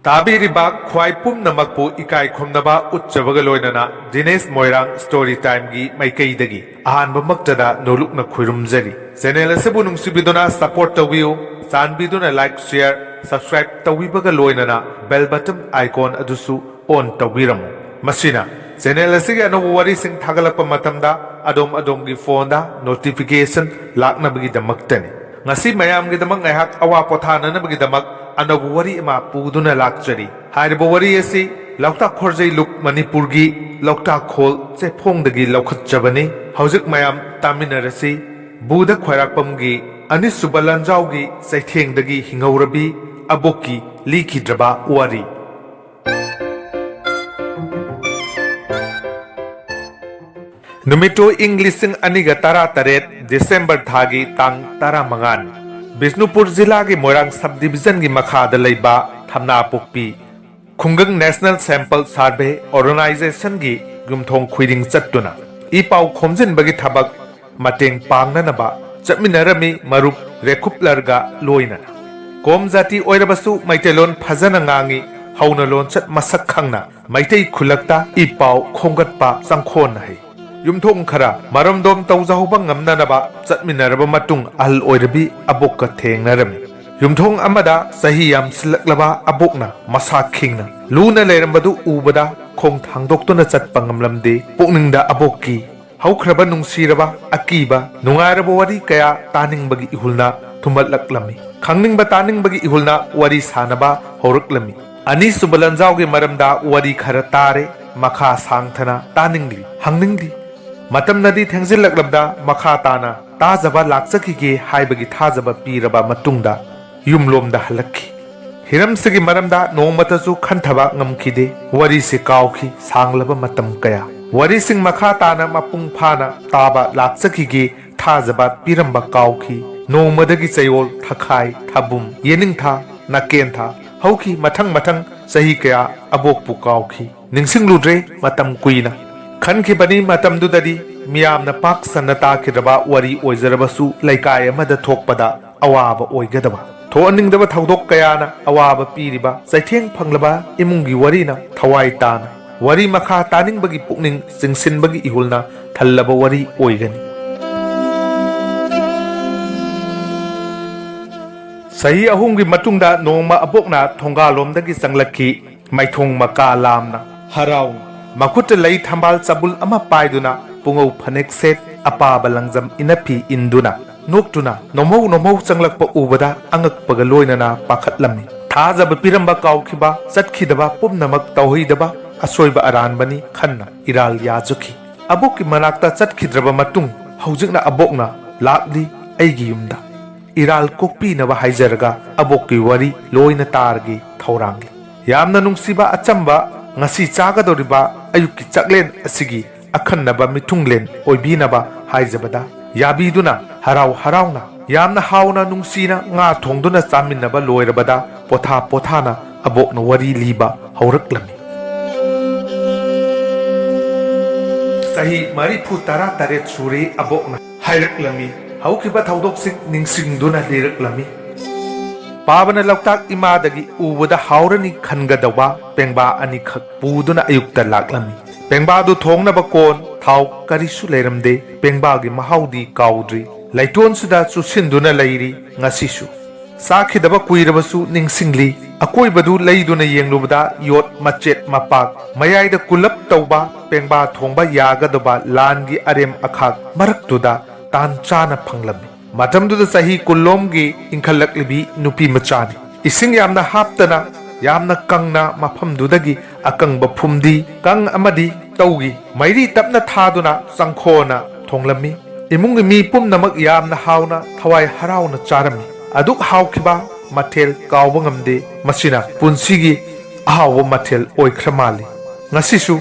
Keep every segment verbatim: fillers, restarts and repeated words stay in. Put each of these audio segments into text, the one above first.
ꯇꯥꯕꯤꯔꯤꯕ ꯈ꯭ꯋꯥꯏ ꯄꯨꯝꯅꯃꯛꯄꯨ ꯏꯀꯥꯏ ꯈꯨꯝꯅꯕ ꯎꯠꯆꯕꯒ ꯂꯣꯏꯅꯅ ꯗꯤꯅꯦꯁ ꯃꯣꯏꯔꯥꯡ ꯁ꯭ꯇꯣꯔꯤ ꯇꯥꯏꯝꯒꯤ ꯃꯥꯏꯀꯩꯗꯒꯤ ꯑꯍꯥꯟꯕꯃꯛꯇꯗ ꯅꯣꯂꯨꯛꯅ ꯈꯨꯔꯨꯝꯖꯔꯤ꯫ ꯆꯦꯅꯦꯜ ꯑꯁꯤꯕꯨ ꯅꯨꯡꯁꯤꯕꯤꯗꯨꯅ ꯁꯄꯣꯔꯠ ꯇꯧꯕꯤꯌꯨ꯫ ꯆꯥꯟꯕꯤꯗꯨꯅ ꯂꯥꯏꯛ, ꯁꯤꯌꯔ, ꯁꯕꯁꯀ꯭ꯔꯥꯏꯕ ꯇꯧꯕꯤꯕꯒ ꯂꯣꯏꯅꯅ ꯕꯦꯜ ꯕꯇꯟ ꯑꯥꯏꯀꯣꯟ ꯑꯗꯨꯁꯨ ꯑꯣꯟ ꯇꯧꯕꯤꯔꯝꯃꯨ꯫ ꯃꯁꯤꯅ ꯆꯦꯅꯦꯜ ꯑꯁꯤꯒꯤ ꯑꯅꯧꯕ ꯋꯥꯔꯤꯁꯤꯡ ꯊꯥꯒꯠꯂꯛꯄ ꯃꯇꯝꯗ ꯑꯗꯣꯝ ꯑꯗꯣꯝꯒꯤ ꯐꯣꯟꯗ ꯅꯣꯇꯤꯐꯤꯀꯦꯁꯟ ꯂꯥꯛꯅꯕꯒꯤꯗꯃꯛꯇꯅꯤ꯫ ꯉꯁꯤ ꯃꯌꯥꯝꯒꯤꯗꯃꯛ ꯉꯥꯏꯍꯥꯛ ꯑꯋꯥ ꯄꯣꯊꯥꯅꯅꯕꯒꯤꯗꯃꯛ ꯑꯅꯧꯕ ꯋꯥꯔꯤ ꯑꯃ ꯄꯨꯗꯨꯅ ꯂꯥꯛꯆꯔꯤ꯫ ꯍꯥꯏꯔꯤꯕ ꯋꯥꯔꯤ ꯑꯁꯤ ꯂꯣꯛꯇꯥꯛ ꯈꯣꯔꯖꯩ ꯂꯨꯞ ꯃꯅꯤꯄꯨꯔꯒꯤ ꯂꯣꯛꯇꯥꯛ ꯈꯣꯜ ꯆꯦꯐꯣꯡꯗꯒꯤ ꯂꯧꯈꯠꯆꯕꯅꯤ꯫ ꯍꯧꯖꯤꯛ ꯃꯌꯥꯝ ꯇꯥꯃꯤꯟꯅꯔꯁꯤ꯫ ꯕꯨꯙ ꯈ꯭ꯋꯥꯏꯔꯥꯛꯄꯝꯒꯤ ꯑꯅꯤꯁꯨꯕ ꯂꯥꯟꯖꯥꯎꯒꯤ ꯆꯩꯊꯦꯡꯗꯒꯤ ꯍꯤꯡꯍꯧꯔꯕꯤ ꯑꯕꯣꯛꯀꯤ ꯂꯤꯈꯤꯗ꯭ꯔꯕ ꯋꯥꯔꯤ꯫ ꯅꯨꯃꯤꯠꯇꯨ ꯏꯪ ꯂꯤꯁꯤꯡ ꯑꯅꯤꯒ ꯇꯔꯥꯇꯔꯦꯠ ꯗꯤꯁꯦꯝꯕꯔ ꯊꯥꯒꯤ ꯇꯥꯡ ꯇꯔꯥꯃꯉꯥꯅꯤ꯫ ꯕꯤꯁꯅꯨꯄꯨꯔ ꯖꯤꯂꯥꯒꯤ ꯃꯣꯏꯔꯥꯡ ꯁꯕ ꯗꯤꯕꯤꯖꯟꯒꯤ ꯃꯈꯥꯗ ꯂꯩꯕ ꯊꯝꯅꯥꯄꯣꯛꯄꯤ ꯈꯨꯡꯒꯪ ꯅꯦꯁꯅꯦꯜ ꯁꯦꯝꯄꯜ ꯁꯥꯔꯚꯦ ꯑꯣꯔꯒꯅꯥꯏꯖꯦꯁꯟꯒꯤ ꯌꯨꯝꯊꯣꯡ ꯈꯨꯗꯤꯡ ꯆꯠꯇꯨꯅ ꯏ ꯄꯥꯎ ꯈꯣꯝꯖꯤꯟꯕꯒꯤ ꯊꯕꯛ ꯃꯇꯦꯡ ꯄꯥꯡꯅꯅꯕ ꯆꯠꯃꯤꯟꯅꯔꯝꯃꯤ ꯃꯔꯨꯞ ꯔꯦꯈꯨꯞꯂꯔꯒ ꯂꯣꯏꯅꯅ꯫ ꯀꯣꯝ ꯖꯥꯇꯤ ꯑꯣꯏꯔꯕꯁꯨ ꯃꯩꯇꯩꯂꯣꯟ ꯐꯖꯅ ꯉꯥꯡꯉꯤ, ꯍꯧꯅ ꯂꯣꯟꯆꯠ ꯃꯁꯛ ꯈꯪꯅ ꯃꯩꯇꯩ ꯈꯨꯜꯂꯛꯇ ꯏ ꯄꯥꯎ ꯈꯣꯝꯒꯠꯄ ꯆꯪꯈꯣꯟ ꯍꯩ꯫ ꯌꯨꯝꯊꯣꯡ ꯈꯔ ꯃꯔꯝꯗꯣꯝ ꯇꯧꯖꯍꯧꯕ ꯉꯝꯅꯅꯕ ꯆꯠꯃꯤꯟꯅꯔꯕ ꯃꯇꯨꯡ ꯑꯍꯜ ꯑꯣꯏꯔꯕꯤ ꯑꯕꯣꯛꯀ ꯊꯦꯡꯅꯔꯝꯃꯤ꯫ ꯌꯨꯝꯊꯣꯡ ꯑꯃꯗ ꯆꯍꯤ ꯌꯥꯝꯁꯤꯜꯂꯛꯂꯕ ꯑꯕꯣꯛꯅ ꯃꯁꯥ ꯈꯤꯡꯅ ꯂꯨꯅ ꯂꯩꯔꯝꯕꯗꯨ ꯎꯕꯗ ꯈꯣꯡ ꯊꯥꯡꯗꯣꯛꯇꯨꯅ ꯆꯠꯄ ꯉꯝꯂꯝꯗꯦ꯫ ꯄꯨꯛꯅꯤꯡꯗ ꯑꯕꯣꯛꯀꯤ ꯍꯧꯈ꯭ꯔꯕ ꯅꯨꯡꯁꯤꯔꯕ, ꯑꯀꯤꯕ, ꯅꯨꯡꯉꯥꯏꯔꯕ ꯋꯥꯔꯤ ꯀꯌꯥ ꯇꯥꯅꯤꯡꯕꯒꯤ ꯏꯍꯨꯜꯅ ꯊꯨꯝꯍꯠꯂꯛꯂꯝꯃꯤ꯫ ꯈꯪꯅꯤꯡꯕ ꯇꯥꯅꯤꯡꯕꯒꯤ ꯏꯍꯨꯜꯅ ꯋꯥꯔꯤ ꯁꯥꯅꯕ ꯍꯧꯔꯛꯂꯝꯃꯤ꯫ ꯑꯅꯤꯁꯨꯕ ꯂꯥꯟꯖꯥꯎꯒꯤ ꯃꯔꯝꯗ ꯋꯥꯔꯤ ꯈꯔ ꯇꯥꯔꯦ, ꯃꯈꯥ ꯁꯥꯡꯊꯅ ꯇꯥꯅꯤꯡꯂꯤ, ꯍꯪꯅꯤꯡꯂꯤ꯫ ꯃꯇꯝꯅꯗꯤ ꯊꯦꯡꯖꯤꯜꯂꯛꯂꯕꯗ ꯃꯈꯥ ꯇꯥꯅ ꯇꯥꯖꯕ ꯂꯥꯛꯆꯈꯤꯒꯦ ꯍꯥꯏꯕꯒꯤ ꯊꯥꯖꯕ ꯄꯤꯔꯕ ꯃꯇꯨꯡꯗ ꯌꯨꯝꯂꯣꯝꯗ ꯍꯜꯂꯛꯈꯤ꯫ ꯍꯤꯔꯝꯁꯤꯒꯤ ꯃꯔꯝꯗ ꯅꯣꯡꯃꯇꯁꯨ ꯈꯟꯊꯕ ꯉꯝꯈꯤꯗꯦ꯫ ꯋꯥꯔꯤꯁꯤ ꯀꯥꯎꯈꯤ, ꯁꯥꯡꯂꯕ ꯃꯇꯝ ꯀꯌꯥ꯫ ꯋꯥꯔꯤꯁꯤꯡ ꯃꯈꯥ ꯇꯥꯅ ꯃꯄꯨꯡ ꯐꯥꯅ ꯇꯥꯕ ꯂꯥꯛꯆꯈꯤꯒꯦ ꯊꯥꯖꯕ ꯄꯤꯔꯝꯕ ꯀꯥꯎꯈꯤ꯫ ꯅꯣꯡꯃꯗꯒꯤ ꯆꯌꯣꯜ, ꯊꯈꯥꯏ, ꯊꯥꯕꯨꯝ, ꯌꯦꯅꯤꯡꯊꯥ, ꯅꯥꯀꯦꯟꯊꯥ ꯍꯧꯈꯤ꯫ ꯃꯊꯪ ꯃꯊꯪ ꯆꯍꯤ ꯀꯌꯥ ꯑꯕꯣꯛꯄꯨ ꯀꯥꯎꯈꯤ꯫ ꯅꯤꯡꯁꯤꯡꯂꯨꯗ꯭ꯔꯦ ꯃꯇꯝ ꯀꯨꯏꯅ꯫ ꯈꯟꯈꯤꯕꯅꯤ ꯃꯇꯝꯗꯨꯗꯗꯤ ꯃꯤꯌꯥꯝꯅ ꯄꯥꯛ ꯁꯟꯅ ꯇꯥꯈꯤꯗ꯭ꯔꯕ ꯋꯥꯔꯤ ꯑꯣꯏꯖꯔꯕꯁꯨ ꯂꯩꯀꯥꯏ ꯑꯃꯗ ꯊꯣꯛꯄꯗ ꯑꯋꯥꯕ ꯑꯣꯏꯒꯗꯕ꯫ ꯊꯣꯛꯍꯟꯅꯤꯡꯗꯕ ꯊꯧꯗꯣꯛ ꯀꯌꯥꯅ ꯑꯋꯥꯕ ꯄꯤꯔꯤꯕ ꯆꯩꯊꯦꯡ ꯐꯪꯂꯕ ꯏꯃꯨꯡꯒꯤ ꯋꯥꯔꯤꯅ ꯊꯋꯥꯏ ꯇꯥꯅ ꯋꯥꯔꯤ ꯃꯈꯥ ꯇꯥꯅꯤꯡꯕꯒꯤ ꯄꯨꯛꯅꯤꯡ ꯆꯤꯡꯁꯤꯟꯕꯒꯤ ꯏꯍꯨꯜꯅ ꯊꯜꯂꯕ ꯋꯥꯔꯤ ꯑꯣꯏꯒꯅꯤ꯫ ꯆꯍꯤ ꯑꯍꯨꯝꯒꯤ ꯃꯇꯨꯡꯗ ꯅꯣꯡꯃ ꯑꯕꯣꯛꯅ ꯊꯣꯡꯒꯥꯜꯂꯣꯝꯗꯒꯤ ꯆꯪꯂꯛꯈꯤ꯫ ꯃꯥꯏꯊꯣꯡ ꯃꯀꯥ ꯂꯥꯝꯅ, ꯍꯔꯥꯎ, ꯃꯈꯨꯠꯇ ꯂꯩ ꯊꯝꯕꯥꯜ ꯆꯕꯨꯜ ꯑꯃ ꯄꯥꯏꯗꯨꯅ, ꯄꯨꯡꯉꯧ ꯐꯅꯦꯛ ꯁꯦꯠ, ꯑꯄꯥꯕ ꯂꯪꯖꯝ ꯏꯅꯐꯤ ꯏꯟꯗꯨꯅ, ꯅꯣꯛꯇꯨꯅ ꯅꯣꯃꯧ ꯅꯣꯃꯧ ꯆꯪꯂꯛꯄ ꯎꯕꯗ ꯑꯉꯛꯄꯒ ꯂꯣꯏꯅꯅ ꯄꯥꯈꯠꯂꯝꯃꯤ꯫ ꯊꯥꯖꯕ ꯄꯤꯔꯝꯕ ꯀꯥꯎꯈꯤꯕ, ꯆꯠꯈꯤꯗꯕ ꯄꯨꯝꯅꯃꯛ ꯇꯧꯍꯩꯗꯕ ꯑꯁꯣꯏꯕ ꯑꯔꯥꯟꯕꯅꯤ ꯈꯟꯅ ꯏꯔꯥꯜ ꯌꯥꯖꯈꯤ꯫ ꯑꯕꯣꯛꯀꯤ ꯃꯅꯥꯛꯇ ꯆꯠꯈꯤꯗ꯭ꯔꯕ ꯃꯇꯨꯡ ꯍꯧꯖꯤꯛꯅ ꯑꯕꯣꯛꯅ ꯂꯥꯛꯂꯤ ꯑꯩꯒꯤ ꯌꯨꯝꯗ꯫ ꯏꯔꯥꯜ ꯀꯣꯛꯄꯤꯅꯕ ꯍꯥꯏꯖꯔꯒ ꯑꯕꯣꯛꯀꯤ ꯋꯥꯔꯤ ꯂꯣꯏꯅ ꯇꯥꯔꯒꯦ ꯊꯧꯔꯥꯡꯂꯤ꯫ ꯌꯥꯝꯅ ꯅꯨꯡꯁꯤꯕ ꯑꯆꯝꯕ, ꯉꯁꯤ ꯆꯥꯒꯗꯧꯔꯤꯕ ꯑꯌꯨꯛꯀꯤ ꯆꯥꯛꯂꯦꯟ ꯑꯁꯤꯒꯤ ꯑꯈꯟꯅꯕ ꯃꯤꯊꯨꯡꯂꯦꯟ ꯑꯣꯏꯕꯤꯅꯕ ꯍꯥꯏꯖꯕꯗ ꯌꯥꯕꯤꯗꯨꯅ ꯍꯔꯥꯎ ꯍꯔꯥꯎꯅ ꯌꯥꯝꯅ ꯍꯥꯎꯅ ꯅꯨꯡꯁꯤꯅ ꯉꯥ ꯊꯣꯡꯗꯨꯅ ꯆꯥꯃꯤꯟꯅꯕ ꯂꯣꯏꯔꯕꯗ ꯄꯣꯊꯥ ꯄꯣꯊꯥꯅ ꯑꯕꯣꯛꯅ ꯋꯥꯔꯤ ꯂꯤꯕ ꯍꯧꯔꯛꯂꯝꯃꯤ꯫ ꯆꯍꯤ ꯃꯔꯤꯐꯨ ꯇꯔꯥ ꯇꯔꯦꯠ ꯁꯨꯔꯦ ꯑꯕꯣꯛꯅ ꯍꯥꯏꯔꯛꯂꯝꯃꯤ꯫ ꯍꯧꯈꯤꯕ ꯊꯧꯗꯣꯛꯁꯤꯡ ꯅꯤꯡꯁꯤꯡꯗꯨꯅ ꯂꯤꯔꯛꯂꯝꯃꯤ꯫ ꯄꯥꯕꯅ ꯂꯣꯛꯇꯥꯛ ꯏꯃꯥꯗꯒꯤ ꯎꯕꯗ ꯍꯥꯎꯔꯅꯤ ꯈꯟꯒꯗꯧꯕ ꯄꯦꯡꯕꯥ ꯑꯅꯤꯈꯛ ꯄꯨꯗꯨꯅ ꯑꯌꯨꯛꯇ ꯂꯥꯛꯂꯝꯃꯤ꯫ ꯄꯦꯡꯕꯥꯗꯨ ꯊꯣꯡꯅꯕ ꯀꯣꯟ, ꯊꯥꯎ ꯀꯔꯤꯁꯨ ꯂꯩꯔꯝꯗꯦ꯫ ꯄꯦꯡꯕꯥꯒꯤ ꯃꯍꯥꯎꯗꯤ ꯀꯥꯎꯗ꯭ꯔꯤ꯫ ꯂꯩꯇꯣꯟꯁꯤꯗ ꯆꯨꯁꯤꯟꯗꯨꯅ ꯂꯩꯔꯤ ꯉꯁꯤꯁꯨ꯫ ꯆꯥꯈꯤꯗꯕ ꯀꯨꯏꯔꯕꯁꯨ ꯅꯤꯡꯁꯤꯡꯂꯤ꯫ ꯑꯀꯣꯏꯕꯗꯨ ꯂꯩꯗꯨꯅ ꯌꯦꯡꯂꯨꯕꯗ ꯌꯣꯠ ꯃꯆꯦꯠ ꯃꯄꯥꯛ, ꯃꯌꯥꯏꯗ ꯀꯨꯜꯂꯞ ꯇꯧꯕ ꯄꯦꯡꯕꯥ ꯊꯣꯡꯕ ꯌꯥꯒꯗꯕ ꯂꯥꯟꯒꯤ ꯑꯔꯦꯝ ꯑꯈꯥꯛ ꯃꯔꯛꯇꯨꯗ ꯇꯥꯟ ꯆꯥꯅ ꯐꯪꯂꯝꯃꯤ꯫ ꯃꯇꯝꯗꯨꯗ ꯆꯍꯤ ꯀꯨꯟꯂꯣꯝꯒꯤ ꯏꯟꯈꯠꯂꯛꯂꯤꯕꯤ ꯅꯨꯄꯤ ꯃꯆꯥꯅꯤ꯫ ꯏꯁꯤꯡ ꯌꯥꯝꯅ ꯍꯥꯞꯇꯅ, ꯌꯥꯝꯅ ꯀꯪꯅ ꯃꯐꯝꯗꯨꯗꯒꯤ ꯑꯀꯪꯕ ꯐꯨꯝꯗꯤ, ꯀꯪ ꯑꯃꯗꯤ ꯇꯧꯒꯤ ꯃꯩꯔꯤ ꯇꯞꯅ ꯊꯥꯗꯨꯅ ꯆꯪꯈꯣꯅ ꯊꯣꯡꯂꯝꯃꯤ꯫ ꯏꯃꯨꯡꯒꯤ ꯃꯤ ꯄꯨꯝꯅꯃꯛ ꯌꯥꯝꯅ ꯍꯥꯎꯅ, ꯊꯋꯥꯏ ꯍꯔꯥꯎꯅ ꯆꯥꯔꯝꯃꯤ꯫ ꯑꯗꯨꯛ ꯍꯥꯎꯈꯤꯕ ꯃꯊꯦꯜ ꯀꯥꯎꯕ ꯉꯝꯗꯦ꯫ ꯃꯁꯤꯅ ꯄꯨꯟꯁꯤꯒꯤ ꯑꯍꯥꯎꯕ ꯃꯊꯦꯜ ꯑꯣꯏꯈ꯭ꯔ ꯃꯥꯜꯂꯤ꯫ ꯉꯁꯤꯁꯨ,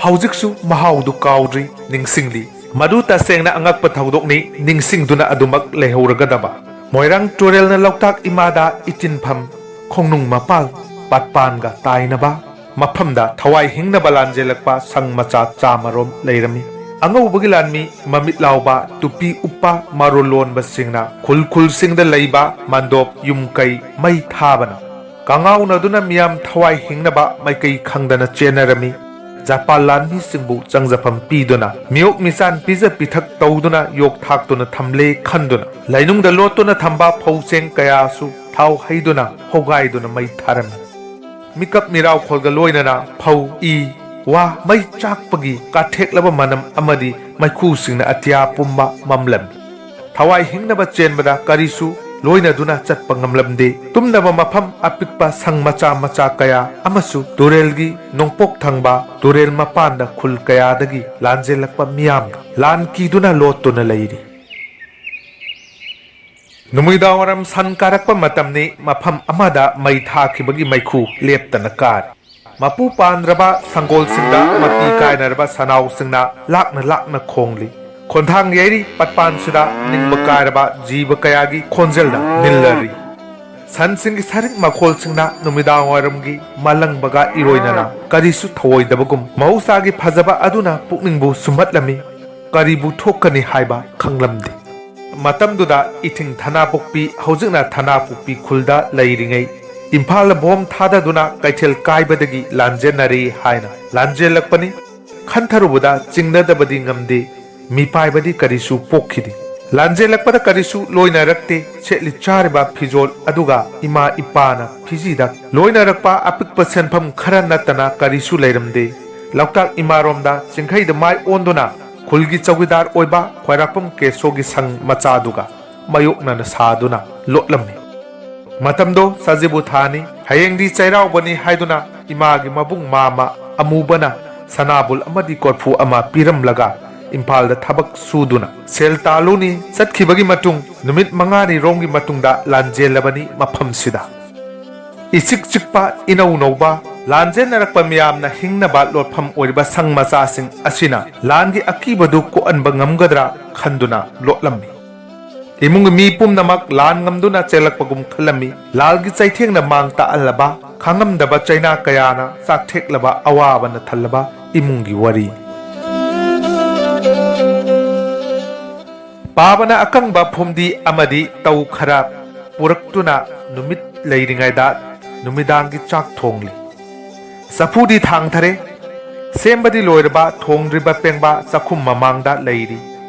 ꯍꯧꯖꯤꯛꯁꯨ ꯃꯍꯥꯎꯗꯨ ꯀꯥꯎꯗ꯭ꯔꯤ, ꯅꯤꯡꯁꯤꯡꯂꯤ꯫ ꯃꯗꯨ ꯇꯁꯦꯡꯅ ꯑꯉꯛꯄ ꯊꯧꯗꯣꯛꯅꯤ, ꯅꯤꯡꯁꯤꯡꯗꯨꯅ ꯑꯗꯨꯃꯛ ꯂꯩꯍꯧꯔꯒꯗꯕ꯫ ꯃꯣꯏꯔꯥꯡ ꯇꯨꯔꯦꯜꯅ ꯂꯣꯛꯇꯥꯛ ꯏꯃꯥꯗ ꯏꯇꯤꯟꯐꯝ, ꯈꯣꯡꯅꯨꯡ ꯃꯄꯥꯜ, ꯄꯥꯠꯄꯥꯟꯒ ꯇꯥꯏꯅꯕ ꯃꯐꯝꯗ ꯊꯋꯥꯏ ꯍꯤꯡꯅꯕ ꯂꯥꯟꯖꯦꯜꯂꯛꯄ ꯁꯪ ꯃꯆꯥ ꯆꯥꯃꯔꯣꯝ ꯂꯩꯔꯝꯃꯤ꯫ ꯑꯉꯧꯕꯒꯤ ꯂꯥꯟꯃꯤ ꯃꯃꯤꯠ ꯂꯥꯎꯕ ꯇꯨꯄꯤ ꯎꯞꯄ ꯃꯔꯣꯜ ꯂꯣꯟꯕꯁꯤꯡꯅ ꯈꯨꯜ ꯈꯨꯜꯁꯤꯡꯗ ꯂꯩꯕ ꯃꯟꯗꯣꯞ ꯌꯨꯝ ꯀꯩ ꯃꯩ ꯊꯥꯕꯅ ꯀꯉꯥꯎꯅꯗꯨꯅ ꯃꯤꯌꯥꯝ ꯊꯋꯥꯏ ꯍꯤꯡꯅꯕ ꯃꯥꯏꯀꯩ ꯈꯪꯗꯅ ꯆꯦꯟꯅꯔꯝꯃꯤ꯫ ꯖꯄꯥꯟ ꯂꯥꯟꯃꯤꯁꯤꯡꯕꯨ ꯆꯪꯖꯐꯝ ꯄꯤꯗꯨꯅ ꯃꯤꯑꯣꯛ ꯃꯤꯆꯥꯟ ꯄꯤꯖ ꯄꯤꯊꯛ ꯇꯧꯗꯨꯅ ꯌꯣꯛ ꯊꯥꯛꯇꯨꯅ ꯊꯝꯂꯦ ꯈꯟꯗꯨꯅ ꯂꯩꯅꯨꯡꯗ ꯂꯣꯠꯇꯨꯅ ꯊꯝꯕ ꯐꯧ ꯆꯦꯡ ꯀꯌꯥꯁꯨ ꯊꯥꯎ ꯍꯩꯗꯨꯅ ꯍꯣꯒꯥꯏꯗꯨꯅ ꯃꯩ ꯊꯥꯔꯝꯃꯤ꯫ ꯃꯤꯀꯞ ꯃꯤꯔꯥꯎꯈꯣꯜꯒ ꯂꯣꯏꯅꯅ ꯐꯧ, ꯏ, ꯋꯥ, ꯃꯩ ꯆꯥꯛꯄꯒꯤ ꯀꯥꯊꯦꯛꯂꯕ ꯃꯅꯝ ꯑꯃꯗꯤ ꯃꯩꯈꯨꯁꯤꯡꯅ ꯑꯇꯤꯌꯥ ꯄꯨꯝꯕ ꯃꯝꯂꯝꯃꯤ꯫ ꯊꯋꯥꯏ ꯍꯤꯡꯅꯕ ꯆꯦꯟꯕꯗ ꯀꯔꯤꯁꯨ ꯂꯣꯏꯅꯗꯨꯅ ꯆꯠꯄ ꯉꯝꯂꯝꯗꯦ꯫ ꯇꯨꯝꯅꯕ ꯃꯐꯝ ꯑꯄꯤꯛꯄ ꯁꯪ ꯃꯆꯥ ꯃꯆꯥ ꯀꯌꯥ ꯑꯃꯁꯨ ꯇꯨꯔꯦꯜꯒꯤ ꯅꯣꯡꯄꯣꯛ ꯊꯪꯕ ꯇꯨꯔꯦꯜ ꯃꯄꯥꯟꯗ ꯈꯨꯜ ꯀꯌꯥꯗꯒꯤ ꯂꯥꯟꯖꯦꯜꯂꯛꯄ ꯃꯤꯌꯥꯝꯅ ꯂꯥꯟ ꯀꯤꯗꯨꯅ ꯂꯣꯠꯇꯨꯅ ꯂꯩꯔꯤ꯫ ꯅꯨꯃꯤꯗꯥꯡꯋꯥꯏꯔꯝ ꯁꯟ ꯀꯥꯔꯛꯄ ꯃꯇꯝꯅꯤ꯫ ꯃꯐꯝ ꯑꯃꯗ ꯃꯩ ꯊꯥꯈꯤꯕꯒꯤ ꯃꯩꯈꯨ ꯂꯦꯞꯇꯅ ꯀꯥꯔꯤ꯫ ꯃꯄꯨ ꯄꯥꯟꯗ꯭ꯔꯕ ꯁꯪꯒꯣꯜꯁꯤꯡꯗ ꯃꯄꯤ ꯀꯥꯏꯅꯔꯕ ꯁꯅꯥꯎꯁꯤꯡꯅ ꯂꯥꯛꯅ ꯂꯥꯛꯅ ꯈꯣꯡꯂꯤ꯫ ꯈꯣꯟꯊꯥꯡ ꯌꯩꯔꯤ꯫ ꯄꯠꯄꯥꯟꯁꯤꯗ ꯅꯤꯡꯕ ꯀꯥꯏꯔꯕ ꯖꯤꯕ ꯀꯌꯥꯒꯤ ꯈꯣꯟꯖꯦꯜꯅ ꯅꯤꯜꯂꯔꯤ꯫ ꯁꯟꯁꯤꯡꯒꯤ ꯁꯔꯤꯛ ꯃꯈꯣꯜꯁꯤꯡꯅ ꯅꯨꯃꯤꯗꯥꯡꯋꯥꯏꯔꯝꯒꯤ ꯃꯥꯂꯪꯕꯒ ꯏꯔꯣꯏꯅꯅ ꯀꯔꯤꯁꯨ ꯊꯧꯑꯣꯏꯗꯕꯒꯨꯝ ꯃꯍꯧꯁꯥꯒꯤ ꯐꯖꯕ ꯑꯗꯨꯅ ꯄꯨꯛꯅꯤꯡꯕꯨ ꯁꯨꯝꯍꯠꯂꯝꯃꯤ꯫ ꯀꯔꯤꯕꯨ ꯊꯣꯛꯀꯅꯤ ꯍꯥꯏꯕ ꯈꯪꯂꯝꯗꯦ꯫ ꯃꯇꯝꯗꯨꯗ ꯏꯊꯤꯡ ꯊꯅꯥꯄꯣꯛꯄꯤ, ꯍꯧꯖꯤꯛꯅ ꯊꯅꯥꯄꯣꯛꯄꯤ ꯈꯨꯜꯗ ꯂꯩꯔꯤꯉꯩ, ꯏꯝꯐꯥꯜꯗ ꯕꯣꯝ ꯊꯥꯗꯗꯨꯅ ꯀꯩꯊꯦꯜ ꯀꯥꯏꯕꯗꯒꯤ ꯂꯥꯟꯖꯦꯟꯅꯔꯦ ꯍꯥꯏꯅ ꯂꯥꯟꯖꯦꯜꯂꯛꯄꯅꯤ꯫ ꯈꯟꯊꯔꯨꯕꯗ ꯆꯤꯡꯅꯗꯕꯗꯤ ꯉꯝꯗꯦ꯫ ꯃꯤꯄꯥꯏꯕꯗꯤ ꯀꯔꯤꯁꯨ ꯄꯣꯛꯈꯤꯗꯦ꯫ ꯂꯥꯟꯖꯦꯜꯂꯛꯄꯗ ꯀꯔꯤꯁꯨ ꯂꯣꯏꯅꯔꯛꯇꯦ꯫ ꯁꯦꯠꯂꯤ ꯆꯥꯔꯤꯕ ꯐꯤꯖꯣꯜ ꯑꯗꯨꯒ ꯏꯃꯥ ꯏꯄꯥꯅ ꯐꯤꯖꯤꯗ ꯂꯣꯏꯅꯔꯛꯄ ꯑꯄꯤꯛꯄ ꯁꯦꯟꯐꯝ ꯈꯔ ꯅꯠꯇꯅ ꯀꯔꯤꯁꯨ ꯂꯩꯔꯝꯗꯦ꯫ ꯂꯣꯛꯇꯥꯛ ꯏꯃꯥꯔꯣꯝꯗ ꯆꯤꯡꯈꯩꯗ ꯃꯥꯏ ꯑꯣꯟꯗꯨꯅ ꯈꯨꯜꯒꯤ ꯆꯧꯀꯤꯗꯥꯔ ꯑꯣꯏꯕ ꯈ꯭ꯋꯥꯏꯔꯥꯛꯄꯝ ꯀꯦꯁꯣꯒꯤ ꯁꯪ ꯃꯆꯥꯗꯨꯒ ꯃꯥꯌꯣꯛꯅꯅ ꯁꯥꯗꯨꯅ ꯂꯣꯠꯂꯝꯃꯤ꯫ ꯃꯇꯝꯗꯣ ꯁꯖꯤꯕꯨ ꯊꯥꯅꯤ꯫ ꯍꯌꯦꯡꯗꯤ ꯆꯩꯔꯥꯎꯕꯅꯤ ꯍꯥꯏꯗꯨꯅ ꯏꯃꯥꯒꯤ ꯃꯕꯨꯡ ꯃꯥꯃ ꯑꯃꯨꯕꯅ ꯁꯅꯥꯕꯨꯜ ꯑꯃꯗꯤ ꯀꯣꯔꯐꯨ ꯑꯃ ꯄꯤꯔꯝꯂꯒ ꯏꯝꯐꯥꯜꯗ ꯊꯕꯛ ꯁꯨꯗꯨꯅ ꯁꯦꯜ ꯇꯥꯜꯂꯨꯅꯤ꯫ ꯆꯠꯈꯤꯕꯒꯤ ꯃꯇꯨꯡ ꯅꯨꯃꯤꯠ ꯃꯉꯥꯅꯤ ꯔꯣꯝꯒꯤ ꯃꯇꯨꯡꯗ ꯂꯥꯟꯖꯦꯜꯂꯕꯅꯤ ꯃꯐꯝꯁꯤꯗ꯫ ꯏꯆꯤꯛ ꯆꯤꯛꯄ, ꯏꯅꯧ ꯅꯧꯕ, ꯂꯥꯟꯖꯦꯟꯅꯔꯛꯄ ꯃꯤꯌꯥꯝꯅ ꯍꯤꯡꯅꯕ ꯂꯣꯠꯐꯝ ꯑꯣꯏꯔꯤꯕ ꯁꯪ ꯃꯆꯥꯁꯤꯡ ꯑꯁꯤꯅ ꯂꯥꯟꯒꯤ ꯑꯀꯤꯕꯗꯨ ꯀꯣꯛꯍꯟꯕ ꯉꯝꯒꯗ꯭ꯔꯥ ꯈꯟꯗꯨꯅ ꯂꯣꯠꯂꯝꯃꯤ꯫ ꯏꯃꯨꯡꯒꯤ ꯃꯤ ꯄꯨꯝꯅꯃꯛ ꯂꯥꯟ ꯉꯝꯗꯨꯅ ꯆꯦꯜꯂꯛꯄꯒꯨꯝ ꯈꯜꯂꯝꯃꯤ꯫ ꯂꯥꯜꯒꯤ ꯆꯩꯊꯦꯡꯅ ꯃꯥꯡ ꯇꯥꯛꯍꯜꯂꯕ, ꯈꯥꯡꯉꯝꯗꯕ ꯆꯩꯅꯥ ꯀꯌꯥꯅ ꯆꯥꯛꯊꯦꯛꯂꯕ ꯑꯋꯥꯕꯅ ꯊꯜꯂꯕ ꯏꯃꯨꯡꯒꯤ ꯋꯥꯔꯤ꯫ ꯄꯥꯕꯅ ꯑꯀꯪꯕ ꯐꯨꯝꯗꯤ ꯑꯃꯗꯤ ꯇꯧ ꯈꯔ ꯄꯨꯔꯛꯇꯨꯅ ꯅꯨꯃꯤꯠ ꯂꯩꯔꯤꯉꯩꯗ ꯅꯨꯃꯤꯗꯥꯡꯒꯤ ꯆꯥꯛ ꯊꯣꯡꯂꯤ꯫ ꯆꯐꯨꯗꯤ ꯊꯥꯡꯊꯔꯦ꯫ ꯁꯦꯝꯕꯗꯤ ꯂꯣꯏꯔꯕ ꯊꯣꯡꯗ꯭ꯔꯤꯕ ꯄꯦꯡꯕ ꯆꯥꯛꯈꯨꯝ ꯃꯃꯥꯡꯗ ꯂꯩꯔꯤ꯫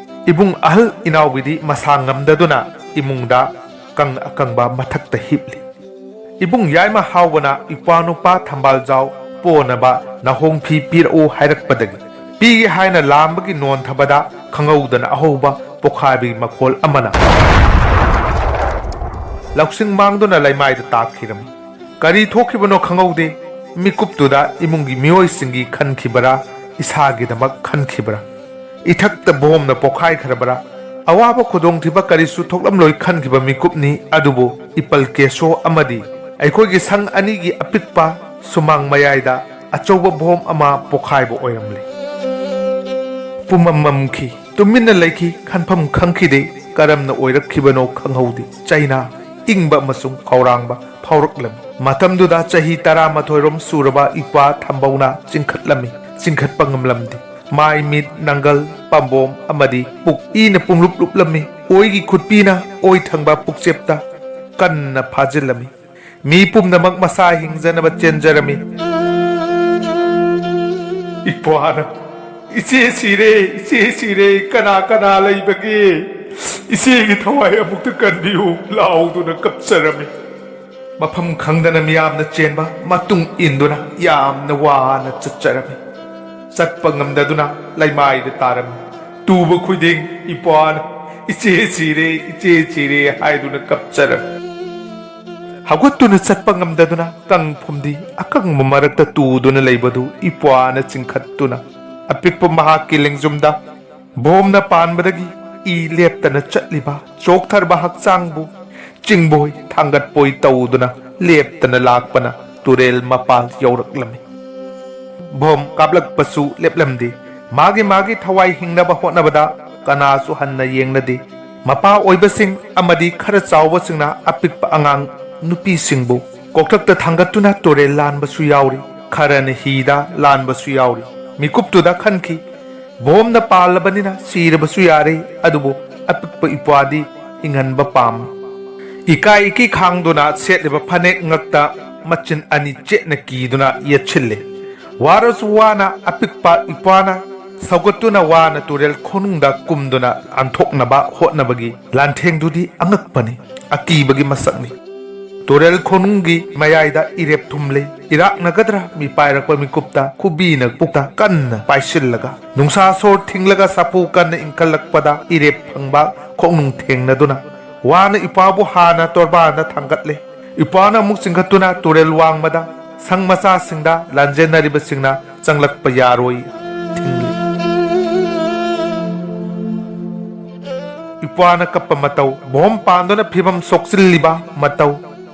ꯏꯕꯨꯡ ꯑꯍꯜ ꯏꯅꯥꯎꯒꯤꯗꯤ ꯃꯁꯥ ꯉꯝꯗꯗꯨꯅ ꯏꯃꯨꯡꯗ ꯀꯪ ꯑꯀꯪꯕ ꯃꯊꯛꯇ ꯍꯤꯞꯂꯤ꯫ ꯏꯕꯨꯡ ꯌꯥꯏꯃ ꯍꯥꯎꯕꯅ ꯏꯄ꯭ꯋꯥ ꯅꯨꯄꯥ ꯊꯝꯕꯥꯜꯖꯥꯎ ꯄꯣꯅꯕ ꯅꯥꯍꯣꯡ ꯐꯤ ꯄꯤꯔꯛꯎ ꯍꯥꯏꯔꯛꯄꯗꯒꯤ ꯄꯤꯒꯦ ꯍꯥꯏꯅ ꯂꯥꯝꯕꯒꯤ ꯅꯣꯟꯊꯕꯗ ꯈꯪꯍꯧꯗꯅ ꯑꯍꯧꯕ ꯄꯣꯈꯥꯏꯕꯒꯤ ꯃꯈꯣꯜ ꯑꯃꯅ ꯂꯧꯁꯤꯡ ꯃꯥꯡꯗꯨꯅ ꯂꯩꯃꯥꯏꯗ ꯇꯥꯈꯤꯔꯝꯃꯤ꯫ ꯀꯔꯤ ꯊꯣꯛꯈꯤꯕꯅꯣ ꯈꯪꯍꯧꯗꯦ꯫ ꯃꯤꯀꯨꯞꯇꯨꯗ ꯏꯃꯨꯡꯒꯤ ꯃꯤꯑꯣꯏꯁꯤꯡꯒꯤ ꯈꯟꯈꯤꯕꯔꯥ, ꯏꯁꯥꯒꯤꯗꯃꯛ ꯈꯟꯈꯤꯕꯔꯥ? ꯏꯊꯛꯇ ꯕꯣꯝꯅ ꯄꯣꯈꯥꯏꯈ꯭ꯔꯕꯔꯥ? ꯑꯋꯥꯕ ꯈꯨꯗꯣꯡꯊꯤꯕ ꯀꯔꯤꯁꯨ ꯊꯣꯛꯂꯝꯂꯣꯏ ꯈꯟꯈꯤꯕ ꯃꯤꯀꯨꯞꯅꯤ꯫ ꯑꯗꯨꯕꯨ ꯏꯄꯜ ꯀꯦꯁꯣ ꯑꯃꯗꯤ ꯑꯩꯈꯣꯏꯒꯤ ꯁꯪ ꯑꯅꯤꯒꯤ ꯑꯄꯤꯛꯄ ꯁꯨꯃꯥꯡ ꯃꯌꯥꯏꯗ ꯑꯆꯧꯕ ꯕꯣꯝ ꯑꯃ ꯄꯣꯈꯥꯏꯕ ꯑꯣꯏꯔꯝꯂꯦ꯫ ꯄꯨꯝꯃꯝ ꯃꯝꯈꯤ꯫ ꯇꯨꯃꯤꯟꯅ ꯂꯩꯈꯤ꯫ ꯈꯟꯐꯝ ꯈꯪꯈꯤꯗꯦ꯫ ꯀꯔꯝꯅ ꯑꯣꯏꯔꯛꯈꯤꯕꯅꯣ ꯈꯪꯍꯧꯗꯦ꯫ ꯆꯩꯅꯥ ꯏꯪꯕ ꯑꯃꯁꯨꯡ ꯈꯧꯔꯥꯡꯕ ꯐꯥꯎꯔꯛꯂꯝꯃꯤ꯫ ꯃꯇꯝꯗꯨꯗ ꯆꯍꯤ ꯇꯔꯥꯃꯥꯊꯣꯏ ꯔꯣꯝ ꯁꯨꯔꯕ ꯏꯄ꯭ꯋꯥ ꯊꯝꯕꯧꯅ ꯆꯤꯡꯈꯠꯂꯝꯃꯤ꯫ ꯆꯤꯡꯈꯠꯄ ꯉꯝꯂꯝꯗꯦ꯫ ꯃꯥꯏ ꯃꯤꯠ, ꯅꯪꯒꯜ, ꯄꯥꯝꯕꯣꯝ ꯑꯃꯗꯤ ꯄꯨꯛ ꯏꯅ ꯄꯨꯡꯂꯨꯞ ꯂꯨꯞꯂꯝꯃꯤ꯫ ꯑꯣꯏꯒꯤ ꯈꯨꯠꯄꯤꯅ ꯑꯣꯏ ꯊꯪꯕ ꯄꯨꯛꯆꯦꯞꯇ ꯀꯟꯅ ꯐꯥꯖꯤꯜꯂꯝꯃꯤ꯫ ꯃꯤ ꯄꯨꯝꯅꯃꯛ ꯃꯁꯥ ꯍꯤꯡꯖꯅꯕ ꯆꯦꯟꯖꯔꯝꯃꯤ꯫ ꯏꯄ꯭ꯋꯥꯅ, "ꯏꯆꯦ ꯁꯤꯔꯦ, ꯏꯆꯦ ꯁꯤꯔꯦ, ꯀꯅꯥ ꯀꯅꯥ ꯂꯩꯕꯒꯦ? ꯏꯆꯦꯒꯤ ꯊꯋꯥꯏ ꯑꯃꯨꯛꯇ ꯀꯟꯕꯤꯌꯨ" ꯂꯥꯎꯗꯨꯅ ꯀꯞꯆꯔꯝꯃꯤ꯫ ꯃꯐꯝ ꯈꯪꯗꯅ ꯃꯤꯌꯥꯝꯅ ꯆꯦꯟꯕ ꯃꯇꯨꯡ ꯏꯟꯗꯨꯅ ꯌꯥꯝꯅ ꯋꯥꯅ ꯆꯠꯆꯔꯝꯃꯤ꯫ ꯆꯠꯄ ꯉꯝꯗꯗꯨꯅ ꯂꯩꯃꯥꯏꯗ ꯇꯥꯔꯝꯃꯤ꯫ ꯇꯨꯕ ꯈꯨꯗꯤꯡ ꯏꯄ꯭ꯋꯥꯅ, "ꯏꯆꯦ ꯁꯤꯔꯦ, ꯏꯆꯦ ꯁꯤꯔꯦ" ꯍꯥꯏꯗꯨꯅ ꯀꯞꯆꯔꯝꯃꯤ꯫ ꯍꯧꯒꯠꯇꯨꯅ ꯆꯠꯄ ꯉꯝꯗꯗꯨꯅ ꯀꯪ ꯐꯨꯝꯗꯤ ꯑꯀꯪꯕ ꯃꯔꯛꯇ ꯇꯨꯗꯨꯅ ꯂꯩꯕꯗꯨ ꯏꯄ꯭ꯋꯥꯅ ꯆꯤꯡꯈꯠꯇꯨꯅ ꯑꯄꯤꯛꯄ ꯃꯍꯥꯛꯀꯤ ꯂꯦꯡꯖꯨꯝꯗ ꯕꯣꯝꯅ ꯄꯥꯟꯕꯗꯒꯤ ꯏ ꯂꯦꯞꯇꯅ ꯆꯠꯂꯤꯕ ꯆꯣꯛꯊꯔꯕ ꯍꯛꯆꯥꯡꯕꯨ ꯆꯤꯡꯕꯣꯏ ꯊꯥꯡꯒꯠꯄꯣꯏ ꯇꯧꯗꯨꯅ ꯂꯦꯞꯇꯅ ꯂꯥꯛꯄꯅ ꯇꯨꯔꯦꯜ ꯃꯄꯥꯜ ꯌꯧꯔꯛꯂꯝꯃꯤ꯫ ꯕꯣꯝ ꯀꯥꯞꯂꯛꯄꯁꯨ ꯂꯦꯞꯂꯝꯗꯦ꯫ ꯃꯥꯒꯤ ꯃꯥꯒꯤ ꯊꯋꯥꯏ ꯍꯤꯡꯅꯕ ꯍꯣꯠꯅꯕꯗ ꯀꯅꯥꯁꯨ ꯍꯟꯅ ꯌꯦꯡꯅꯗꯦ꯫ ꯃꯄꯥ ꯑꯣꯏꯕꯁꯤꯡ ꯑꯃꯗꯤ ꯈꯔ ꯆꯥꯎꯕꯁꯤꯡꯅ ꯑꯄꯤꯛꯄ ꯑꯉꯥꯡ ꯅꯨꯄꯤꯁꯤꯡꯕꯨ ꯀꯣꯛꯊꯛꯇ ꯊꯥꯡꯒꯠꯇꯨꯅ ꯇꯨꯔꯦꯜ ꯂꯥꯟꯕꯁꯨ ꯌꯥꯎꯔꯤ, ꯈꯔꯅ ꯍꯤꯗ ꯂꯥꯟꯕꯁꯨ ꯌꯥꯎꯔꯤ꯫ ꯃꯤꯀꯨꯞꯇꯨꯗ ꯈꯟꯈꯤ, ꯕꯣꯝꯅ ꯄꯥꯜꯂꯕꯅꯤꯅ ꯁꯤꯔꯕꯁꯨ ꯌꯥꯔꯦ, ꯑꯗꯨꯕꯨ ꯑꯄꯤꯛꯄ ꯏꯄ꯭ꯋꯥꯗꯤ ꯍꯤꯡꯍꯟꯕ ꯄꯥꯝꯃꯤ꯫ ꯏꯀꯥꯏ ꯏꯀꯤ ꯈꯥꯡꯗꯨꯅ ꯁꯦꯠꯂꯤꯕ ꯐꯅꯦꯛ ꯉꯛꯇ ꯃꯆꯤꯟ ꯑꯅꯤ ꯆꯦꯠꯅ ꯀꯤꯗꯨꯅ ꯌꯦꯠꯁꯤꯜꯂꯤ꯫ ꯋꯥꯔꯁꯨ ꯋꯥꯅ ꯑꯄꯤꯛꯄ ꯏꯄ꯭ꯋꯥꯅ ꯁꯧꯒꯠꯇꯨꯅ ꯋꯥꯅ ꯇꯨꯔꯦꯜ ꯈꯣꯅꯨꯡꯗ ꯀꯨꯝꯗꯨꯅ ꯅꯥꯟꯊꯣꯛꯅꯕ ꯍꯣꯠꯅꯕꯒꯤ ꯂꯥꯟꯊꯦꯡꯗꯨꯗꯤ ꯑꯉꯛꯄꯅꯤ, ꯑꯀꯤꯕꯒꯤ ꯃꯁꯛꯅꯤ꯫ ꯇꯨꯔꯦꯜ ꯈꯣꯅꯨꯡꯒꯤ ꯃꯌꯥꯏꯗ ꯏꯔꯦꯞ ꯊꯨꯝꯂꯤ꯫ ꯏꯔꯥꯛꯅꯒꯗ꯭ꯔꯥ ꯃꯤꯄꯥꯏꯔꯛꯄ ꯃꯤꯀꯨꯞꯇ ꯈꯨꯕꯤꯅ ꯄꯨꯛꯇ ꯀꯟꯅ ꯄꯥꯏꯁꯤꯜꯂꯒ, ꯅꯨꯡꯁꯥ ꯁꯣꯔ ꯊꯤꯡꯂꯒ ꯁꯥꯐꯨ ꯀꯟꯅ ꯏꯟꯈꯠꯂꯛꯄꯗ ꯏꯔꯦꯞ ꯐꯪꯕ ꯈꯣꯡꯅꯨꯡ ꯊꯦꯡꯅꯗꯨꯅ ꯋꯥꯅ ꯏꯄꯥꯕꯨ ꯍꯥꯟꯅ ꯇꯣꯔꯕꯥꯟꯗ ꯊꯥꯡꯒꯠꯂꯦ꯫ ꯏꯄꯥꯅ ꯑꯃꯨꯛ ꯆꯤꯡꯈꯠꯇꯨꯅ ꯇꯨꯔꯦꯜ ꯋꯥꯡꯃꯗ ꯁꯪ ꯃꯆꯥꯁꯤꯡꯗ ꯂꯥꯟꯖꯦꯟꯅꯔꯤꯕꯁꯤꯡꯅ ꯆꯪꯂꯛꯄ ꯌꯥꯔꯣꯏ ꯊꯤꯡꯂꯤ꯫ ꯏꯄ꯭ꯋꯥꯅ ꯀꯞꯄ ꯃꯇꯧ, ꯚꯣꯝ ꯄꯥꯟꯗꯨꯅ ꯐꯤꯕꯝ ꯁꯣꯛꯆꯤꯜꯂꯤꯕ ꯃꯇꯧ,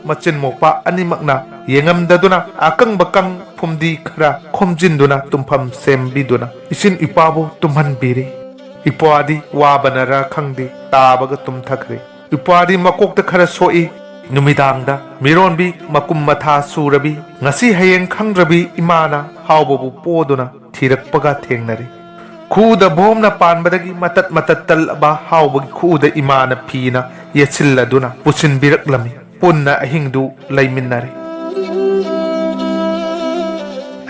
ꯃꯆꯤꯟ ꯃꯣꯛꯄ ꯑꯅꯤꯃꯛꯅ ꯌꯦꯡꯉꯝꯗꯗꯨꯅ ꯑꯀꯪꯕ ꯀꯪ ꯐꯨꯝꯗꯤ ꯈꯔ ꯈꯣꯝꯖꯤꯟꯗꯨꯅ ꯇꯨꯝꯐꯝ ꯁꯦꯝꯕꯤꯗꯨꯅ ꯏꯆꯤꯟ ꯏꯄ꯭ꯋꯥꯕꯨ ꯇꯨꯝꯍꯟꯕꯤꯔꯤ꯫ ꯏꯄ꯭ꯋꯥꯗꯤ ꯋꯥꯕꯅꯔꯥ ꯈꯪꯗꯦ, ꯇꯥꯕꯒ ꯇꯨꯝꯊꯈ꯭ꯔꯦ꯫ ꯏꯄ꯭ꯋꯥꯗꯤ ꯃꯀꯣꯛꯇ ꯈꯔ ꯁꯣꯛꯏ꯫ ꯅꯨꯃꯤꯗꯥꯡꯗ ꯃꯤꯔꯣꯟꯕꯤ ꯃꯀꯨꯝ ꯃꯊꯥ ꯁꯨꯔꯕꯤ, ꯉꯁꯤ ꯍꯌꯦꯡ ꯈꯪꯗ꯭ꯔꯕꯤ ꯏꯃꯥꯅ ꯍꯥꯎꯕꯕꯨ ꯄꯣꯗꯨꯅ ꯊꯤꯔꯛꯄꯒ ꯊꯦꯡꯅꯔꯦ꯫ ꯈꯨꯎꯗ ꯚꯣꯝꯅ ꯄꯥꯟꯕꯗꯒꯤ ꯃꯇꯠ ꯃꯇꯠ ꯇꯠꯂꯕ ꯍꯥꯎꯕꯒꯤ ꯈꯨꯎꯗ ꯏꯃꯥꯅ ꯐꯤꯅ ꯌꯦꯠꯁꯤꯜꯂꯗꯨꯅ ꯄꯨꯁꯤꯟꯕꯤꯔꯛꯂꯝꯃꯤ꯫ ꯄꯨꯟꯅ ꯑꯍꯤꯡꯗꯨ ꯂꯩꯃꯤꯟꯅꯔꯦ꯫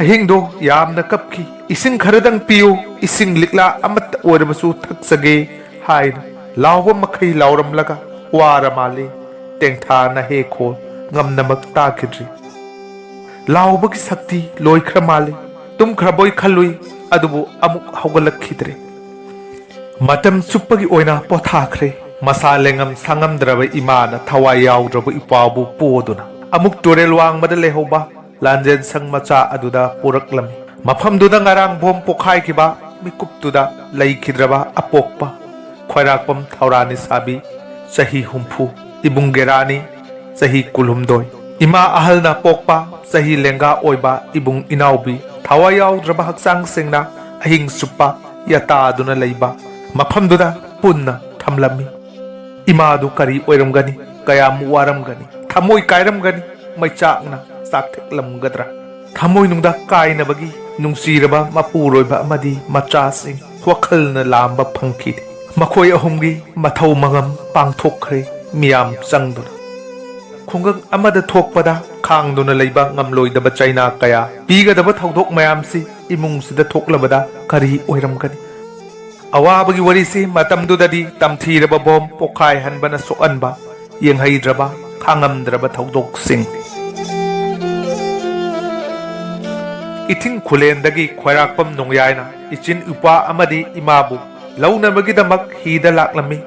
ꯑꯍꯤꯡꯗꯣ ꯌꯥꯝꯅ ꯀꯞꯈꯤ꯫ "ꯏꯁꯤꯡ ꯈꯔꯗꯪ ꯄꯤꯌꯨ, ꯏꯁꯤꯡ ꯂꯤꯛꯂꯥ ꯑꯃꯠꯇ ꯑꯣꯏꯔꯕꯁꯨ ꯊꯛꯆꯒꯦ" ꯍꯥꯏꯅ ꯂꯥꯎꯕ ꯃꯈꯩ ꯂꯥꯎꯔꯝꯂꯒ ꯋꯥꯔ ꯃꯥꯜꯂꯤ꯫ ꯇꯦꯡꯊꯥ ꯅꯍꯦ ꯈꯣꯜ ꯉꯝꯅꯃꯛ ꯇꯥꯈꯤꯗ꯭ꯔꯤ꯫ ꯂꯥꯎꯕꯒꯤ ꯁꯛꯇꯤ ꯂꯣꯏꯈ꯭ꯔ ꯃꯥꯜꯂꯤ꯫ ꯇꯨꯝꯈ꯭ꯔꯕꯣꯏ ꯈꯜꯂꯨꯏ, ꯑꯗꯨꯕꯨ ꯑꯃꯨꯛ ꯍꯧꯒꯠꯂꯛꯈꯤꯗ꯭ꯔꯦ꯫ ꯃꯇꯝ ꯆꯨꯞꯄꯒꯤ ꯑꯣꯏꯅ ꯄꯣꯊꯥꯈ꯭ꯔꯦ꯫ ꯃꯁꯥ ꯂꯦꯡꯉꯝ ꯁꯥꯉꯝꯗ꯭ꯔꯕ ꯏꯃꯥꯅ ꯊꯋꯥꯏ ꯌꯥꯎꯗ꯭ꯔꯕ ꯏꯄ꯭ꯋꯥꯕꯨ ꯄꯣꯗꯨꯅ ꯑꯃꯨꯛ ꯇꯨꯔꯦꯜ ꯋꯥꯡꯃꯗ ꯂꯩꯍꯧꯕ ꯂꯥꯟꯖꯦꯟ ꯁꯪ ꯃꯆꯥ ꯑꯗꯨꯗ ꯄꯨꯔꯛꯂꯝꯃꯤ꯫ ꯃꯐꯝꯗꯨꯗ ꯉꯔꯥꯡ ꯕꯣꯝ ꯄꯣꯈꯥꯏꯈꯤꯕ ꯃꯤꯀꯨꯞꯇꯨꯗ ꯂꯩꯈꯤꯗ꯭ꯔꯕ ꯑꯄꯣꯛꯄ ꯈ꯭ꯋꯥꯏꯔꯥꯛꯄꯝ ꯊꯧꯔꯥꯅꯤꯁꯥꯕꯤ, ꯆꯍꯤ ꯍꯨꯝꯐꯨ, ꯏꯕꯨꯡ ꯒꯦꯔꯥꯅꯤ, ꯆꯍꯤ ꯀꯨꯟꯍꯨꯝꯗꯣꯏ, ꯏꯃꯥ ꯑꯍꯜꯅ ꯄꯣꯛꯄ ꯆꯍꯤ ꯂꯦꯡꯒꯥ ꯑꯣꯏꯕ ꯏꯕꯨꯡ ꯏꯅꯥꯎꯕꯤ, ꯊꯋꯥꯏ ꯌꯥꯎꯗ꯭ꯔꯕ ꯍꯛꯆꯥꯡꯁꯤꯡꯅ ꯑꯍꯤꯡ ꯆꯨꯞꯄ ꯌꯥꯇꯥꯗꯨꯅ ꯂꯩꯕ ꯃꯐꯝꯗꯨꯗ ꯄꯨꯟꯅ ꯊꯝꯂꯝꯃꯤ꯫ ꯏꯃꯥꯗꯨ ꯀꯔꯤ ꯑꯣꯏꯔꯝꯒꯅꯤ? ꯀꯌꯥꯝ ꯋꯥꯔꯝꯒꯅꯤ? ꯊꯃꯣꯏ ꯀꯥꯏꯔꯝꯒꯅꯤ? ꯃꯩꯆꯥꯛꯅ ꯆꯥꯛꯊꯦꯛꯂꯝꯒꯗ꯭ꯔꯥ? ꯊꯃꯣꯏꯅꯨꯡꯗ ꯀꯥꯏꯅꯕꯒꯤ ꯅꯨꯡꯁꯤꯔꯕ ꯃꯄꯨꯔꯣꯏꯕ ꯑꯃꯗꯤ ꯃꯆꯥꯁꯤꯡ ꯋꯥꯈꯜꯅ ꯂꯥꯝꯕ ꯐꯪꯈꯤꯗꯦ꯫ ꯃꯈꯣꯏ ꯑꯍꯨꯝꯒꯤ ꯃꯊꯧ ꯃꯉꯝ ꯄꯥꯡꯊꯣꯛꯈ꯭ꯔꯦ ꯃꯤꯌꯥꯝ ꯆꯪꯗꯨꯅ꯫ ꯈꯨꯡꯒꯪ ꯑꯃꯗ ꯊꯣꯛꯄꯗ ꯈꯥꯡꯗꯨꯅ ꯂꯩꯕ ꯉꯝꯂꯣꯏꯗꯕ ꯆꯩꯅꯥ ꯀꯌꯥ ꯄꯤꯒꯗꯕ ꯊꯧꯗꯣꯛ ꯃꯌꯥꯝꯁꯤ ꯏꯃꯨꯡꯁꯤꯗ ꯊꯣꯛꯂꯕꯗ ꯀꯔꯤ ꯑꯣꯏꯔꯝꯒꯅꯤ? ꯑꯋꯥꯕꯒꯤ ꯋꯥꯔꯤꯁꯤ ꯃꯇꯝꯗꯨꯗꯗꯤ ꯇꯝꯊꯤꯔꯕ ꯕꯣꯝ ꯄꯣꯈꯥꯏꯍꯟꯕꯅ ꯁꯣꯛꯍꯟꯕ, ꯌꯦꯡꯍꯩꯗ꯭ꯔꯕ, ꯈꯥꯡꯉꯝꯗ꯭ꯔꯕ ꯊꯧꯗꯣꯛꯁꯤꯡ꯫ ꯏꯊꯤꯡ ꯈꯨꯂꯦꯟꯗꯒꯤ ꯈ꯭ꯋꯥꯏꯔꯥꯛꯄꯝ ꯅꯣꯡꯌꯥꯏꯅ ꯏꯆꯤꯟ ꯏꯄ꯭ꯋꯥ ꯑꯃꯗꯤ ꯏꯃꯥꯕꯨ ꯂꯧꯅꯕꯒꯤꯗꯃꯛ ꯍꯤꯗ ꯂꯥꯛꯂꯝꯃꯤ꯫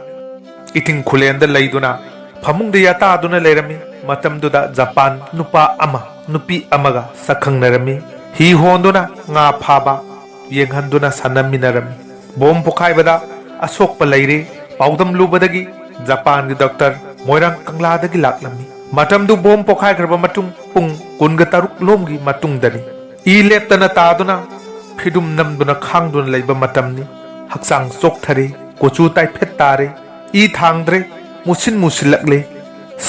ꯏꯊꯤꯡ ꯈꯨꯂꯦꯟꯗ ꯂꯩꯗꯨꯅ ꯐꯃꯨꯡꯗ ꯌꯥꯇꯥꯗꯨꯅ ꯂꯩꯔꯝꯃꯤ꯫ ꯃꯇꯝꯗꯨꯗ ꯖꯄꯥꯟ ꯅꯨꯄꯥ ꯑꯃ ꯅꯨꯄꯤ ꯑꯃꯒ ꯁꯛꯈꯪꯅꯔꯝꯃꯤ꯫ ꯍꯤ ꯍꯣꯟꯗꯨꯅ ꯉꯥ ꯐꯥꯕ ꯌꯦꯡꯍꯟꯗꯨꯅ ꯁꯥꯟꯅꯃꯤꯟꯅꯔꯝꯃꯤ꯫ ꯕꯣꯝ ꯄꯣꯈꯥꯏꯕꯗ ꯑꯁꯣꯛꯄ ꯂꯩꯔꯦ꯫ ꯄꯥꯎꯗꯝꯂꯨꯕꯗꯒꯤ ꯖꯄꯥꯟꯒꯤ ꯗꯣꯛꯇꯔ ꯃꯣꯏꯔꯥꯡ ꯀꯪꯂꯥꯗꯒꯤ ꯂꯥꯛꯂꯝꯃꯤ꯫ ꯃꯇꯝꯗꯨ ꯕꯣꯝ ꯄꯣꯈꯥꯏꯈ꯭ꯔꯕ ꯃꯇꯨꯡ ꯄꯨꯡ ꯀꯨꯟꯒ ꯇꯔꯨꯛ ꯂꯣꯝꯒꯤ ꯃꯇꯨꯡꯗꯅꯤ꯫ ꯏ ꯂꯦꯞꯇꯅ ꯇꯥꯗꯨꯅ ꯐꯤꯗꯨꯝ ꯅꯝꯗꯨꯅ ꯈꯥꯡꯗꯨꯅ ꯂꯩꯕ ꯃꯇꯝꯅꯤ꯫ ꯍꯛꯆꯥꯡ ꯆꯣꯛꯊꯔꯦ, ꯀꯨꯆꯨ ꯇꯥꯏꯐꯦꯠ ꯇꯥꯔꯦ, ꯏ ꯊꯥꯡꯗ꯭ꯔꯦ, ꯃꯨꯁꯤꯟ ꯃꯨꯁꯤꯜꯂꯛꯂꯦ꯫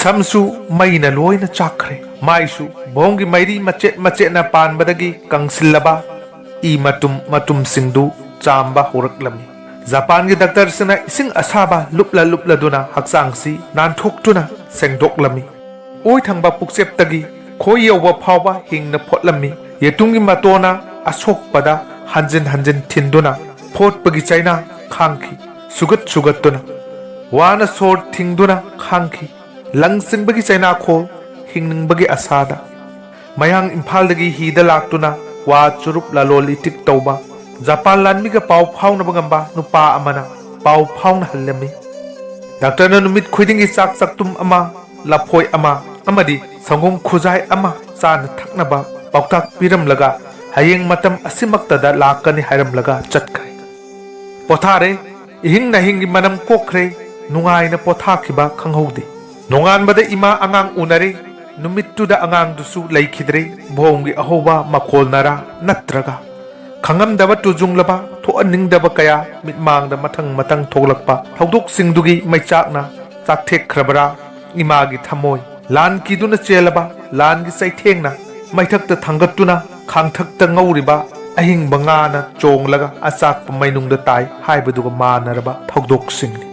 ꯁꯝꯁꯨ ꯃꯩꯅ ꯂꯣꯏꯅ ꯆꯥꯛꯈ꯭ꯔꯦ꯫ ꯃꯥꯏꯁꯨ ꯕꯣꯝꯒꯤ ꯃꯩꯔꯤ ꯃꯆꯦꯠ ꯃꯆꯦꯠꯅ ꯄꯥꯟꯕꯗꯒꯤ ꯀꯪꯁꯤꯜꯂꯕ ꯏ ꯃꯇꯨꯝ ꯃꯇꯨꯝꯁꯤꯡꯗꯨ ꯆꯥꯝꯕ ꯍꯧꯔꯛꯂꯝꯃꯤ꯫ ꯖꯄꯥꯟꯒꯤ ꯗꯥꯛꯇꯔꯁꯤꯡꯅ ꯏꯁꯤꯡ ꯑꯁꯥꯕ ꯂꯨꯞꯂ ꯂꯨꯞꯂꯗꯨꯅ ꯍꯛꯆꯥꯡꯁꯤ ꯅꯥꯟꯊꯣꯛꯇꯨꯅ ꯁꯦꯡꯗꯣꯛꯂꯝꯃꯤ꯫ ꯑꯣꯏ ꯊꯪꯕ ꯄꯨꯛꯆꯦꯞꯇꯒꯤ ꯈꯣꯏ ꯌꯧꯕ ꯐꯥꯎꯕ ꯍꯤꯡꯅ ꯐꯣꯠꯂꯝꯃꯤ꯫ ꯌꯦꯇꯨꯝꯒꯤ ꯃꯇꯣꯟꯅ ꯑꯁꯣꯛꯄꯗ ꯍꯟꯖꯤꯟ ꯍꯟꯖꯤꯟ ꯊꯤꯟꯗꯨꯅ ꯐꯣꯠꯄꯒꯤ ꯆꯩꯅꯥ ꯈꯥꯡꯈꯤ꯫ ꯁꯨꯒꯠ ꯁꯨꯒꯠꯇꯨꯅ ꯋꯥꯅ ꯁꯣꯔ ꯊꯤꯡꯗꯨꯅ ꯈꯥꯡꯈꯤ꯫ ꯂꯪ ꯆꯤꯡꯕꯒꯤ ꯆꯩꯅꯥꯈꯣꯜ, ꯍꯤꯡꯅꯤꯡꯕꯒꯤ ꯑꯁꯥꯗ꯫ ꯃꯌꯥꯡ ꯏꯝꯐꯥꯜꯗꯒꯤ ꯍꯤꯗ ꯂꯥꯛꯇꯨꯅ ꯋꯥ ꯆꯨꯔꯨꯞ ꯂꯂꯣꯜ ꯏꯇꯤꯛ ꯇꯧꯕ, ꯖꯄꯥꯟ ꯂꯥꯟꯃꯤꯒ ꯄꯥꯎ ꯐꯥꯎꯅꯕ ꯉꯝꯕ ꯅꯨꯄꯥ ꯑꯃꯅ ꯄꯥꯎ ꯐꯥꯎꯅꯍꯜꯂꯝꯃꯤ꯫ ꯗꯥꯛꯇꯔꯅ ꯅꯨꯃꯤꯠ ꯈꯨꯗꯤꯡꯒꯤ ꯆꯥꯛ ꯆꯥꯛꯇꯨꯝ ꯑꯃ, ꯂꯐꯣꯏ ꯑꯃ ꯑꯃꯗꯤ ꯁꯪꯒꯣꯝ ꯈꯨꯖꯥꯏ ꯑꯃ ꯆꯥꯅ ꯊꯛꯅꯕ ꯄꯥꯎꯇꯥꯛ ꯄꯤꯔꯝꯂꯒ ꯍꯌꯦꯡ ꯃꯇꯝ ꯑꯁꯤꯃꯛꯇꯗ ꯂꯥꯛꯀꯅꯤ ꯍꯥꯏꯔꯝꯂꯒ ꯆꯠꯈ꯭ꯔꯦ꯫ ꯄꯣꯊꯥꯔꯦ꯫ ꯏꯍꯤꯡ ꯅꯥꯍꯤꯡꯒꯤ ꯃꯅꯝ ꯀꯣꯛꯈ꯭ꯔꯦ꯫ ꯅꯨꯡꯉꯥꯏꯅ ꯄꯣꯊꯥꯈꯤꯕ ꯈꯪꯍꯧꯗꯦ꯫ ꯅꯣꯡꯉꯥꯟꯕꯗ ꯏꯃꯥ ꯑꯉꯥꯡ ꯎꯅꯔꯦ꯫ ꯅꯨꯃꯤꯠꯇꯨꯗ ꯑꯉꯥꯡꯗꯨꯁꯨ ꯂꯩꯈꯤꯗ꯭ꯔꯦ꯫ ꯕꯣꯝꯒꯤ ꯑꯍꯧꯕ ꯃꯈꯣꯜꯅꯔꯥ ꯅꯠꯇ꯭ꯔꯒ ꯈꯪꯉꯝꯗꯕ ꯇꯨꯖꯨꯡꯂꯕ ꯊꯣꯛꯍꯟꯅꯤꯡꯗꯕ ꯀꯌꯥ ꯃꯤꯠꯃꯥꯡꯗ ꯃꯊꯪ ꯃꯊꯪ ꯊꯣꯛꯂꯛꯄ ꯊꯧꯗꯣꯛꯁꯤꯡꯗꯨꯒꯤ ꯃꯩꯆꯥꯛꯅ ꯆꯥꯛꯊꯦꯛꯈ꯭ꯔꯕꯔꯥ ꯏꯃꯥꯒꯤ ꯊꯃꯣꯏ? ꯂꯥꯟ ꯀꯤꯗꯨꯅ ꯆꯦꯜꯂꯕ ꯂꯥꯟꯒꯤ ꯆꯩꯊꯦꯡꯅ ꯃꯩꯊꯛꯇ ꯊꯥꯡꯒꯠꯇꯨꯅ ꯈꯥꯡꯊꯛꯇ ꯉꯧꯔꯤꯕ ꯑꯍꯤꯡꯕ ꯉꯥꯅ ꯆꯣꯡꯂꯒ ꯑꯆꯥꯛꯄ ꯃꯩꯅꯨꯡꯗ ꯇꯥꯏ ꯍꯥꯏꯕꯗꯨꯒ ꯃꯥꯟꯅꯔꯕ ꯊꯧꯗꯣꯛꯁꯤꯡꯅꯤ꯫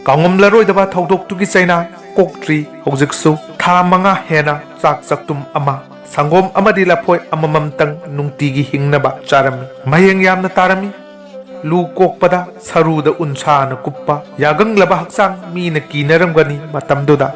ꯀꯥꯎꯉꯝꯂꯔꯣꯏꯗꯕ ꯊꯧꯗꯣꯛꯇꯨꯒꯤ ꯆꯩꯅꯥ ꯀꯣꯛꯇ꯭ꯔꯤ ꯍꯧꯖꯤꯛꯁꯨ꯫ ꯊꯥ ꯃꯉꯥ ꯍꯦꯟꯅ ꯆꯥꯛ ꯆꯥꯛꯇꯨꯝ ꯑꯃ, ꯁꯪꯒꯣꯝ ꯑꯃꯗꯤ ꯂꯐꯣꯏ ꯑꯃꯃꯝꯇꯪ ꯅꯨꯡꯇꯤꯒꯤ ꯍꯤꯡꯅꯕ ꯆꯥꯔꯝꯃꯤ꯫ ꯃꯌꯦꯡ ꯌꯥꯝꯅ ꯇꯥꯔꯝꯃꯤ꯫ ꯂꯨ ꯀꯣꯛꯄꯗ ꯁꯔꯨꯗ ꯎꯟꯁꯥꯅ ꯀꯨꯞꯄ, ꯌꯥꯒꯪꯂꯕ ꯍꯛꯆꯥꯡ ꯃꯤꯅ ꯀꯤꯅꯔꯝꯒꯅꯤ ꯃꯇꯝꯗꯨꯗ꯫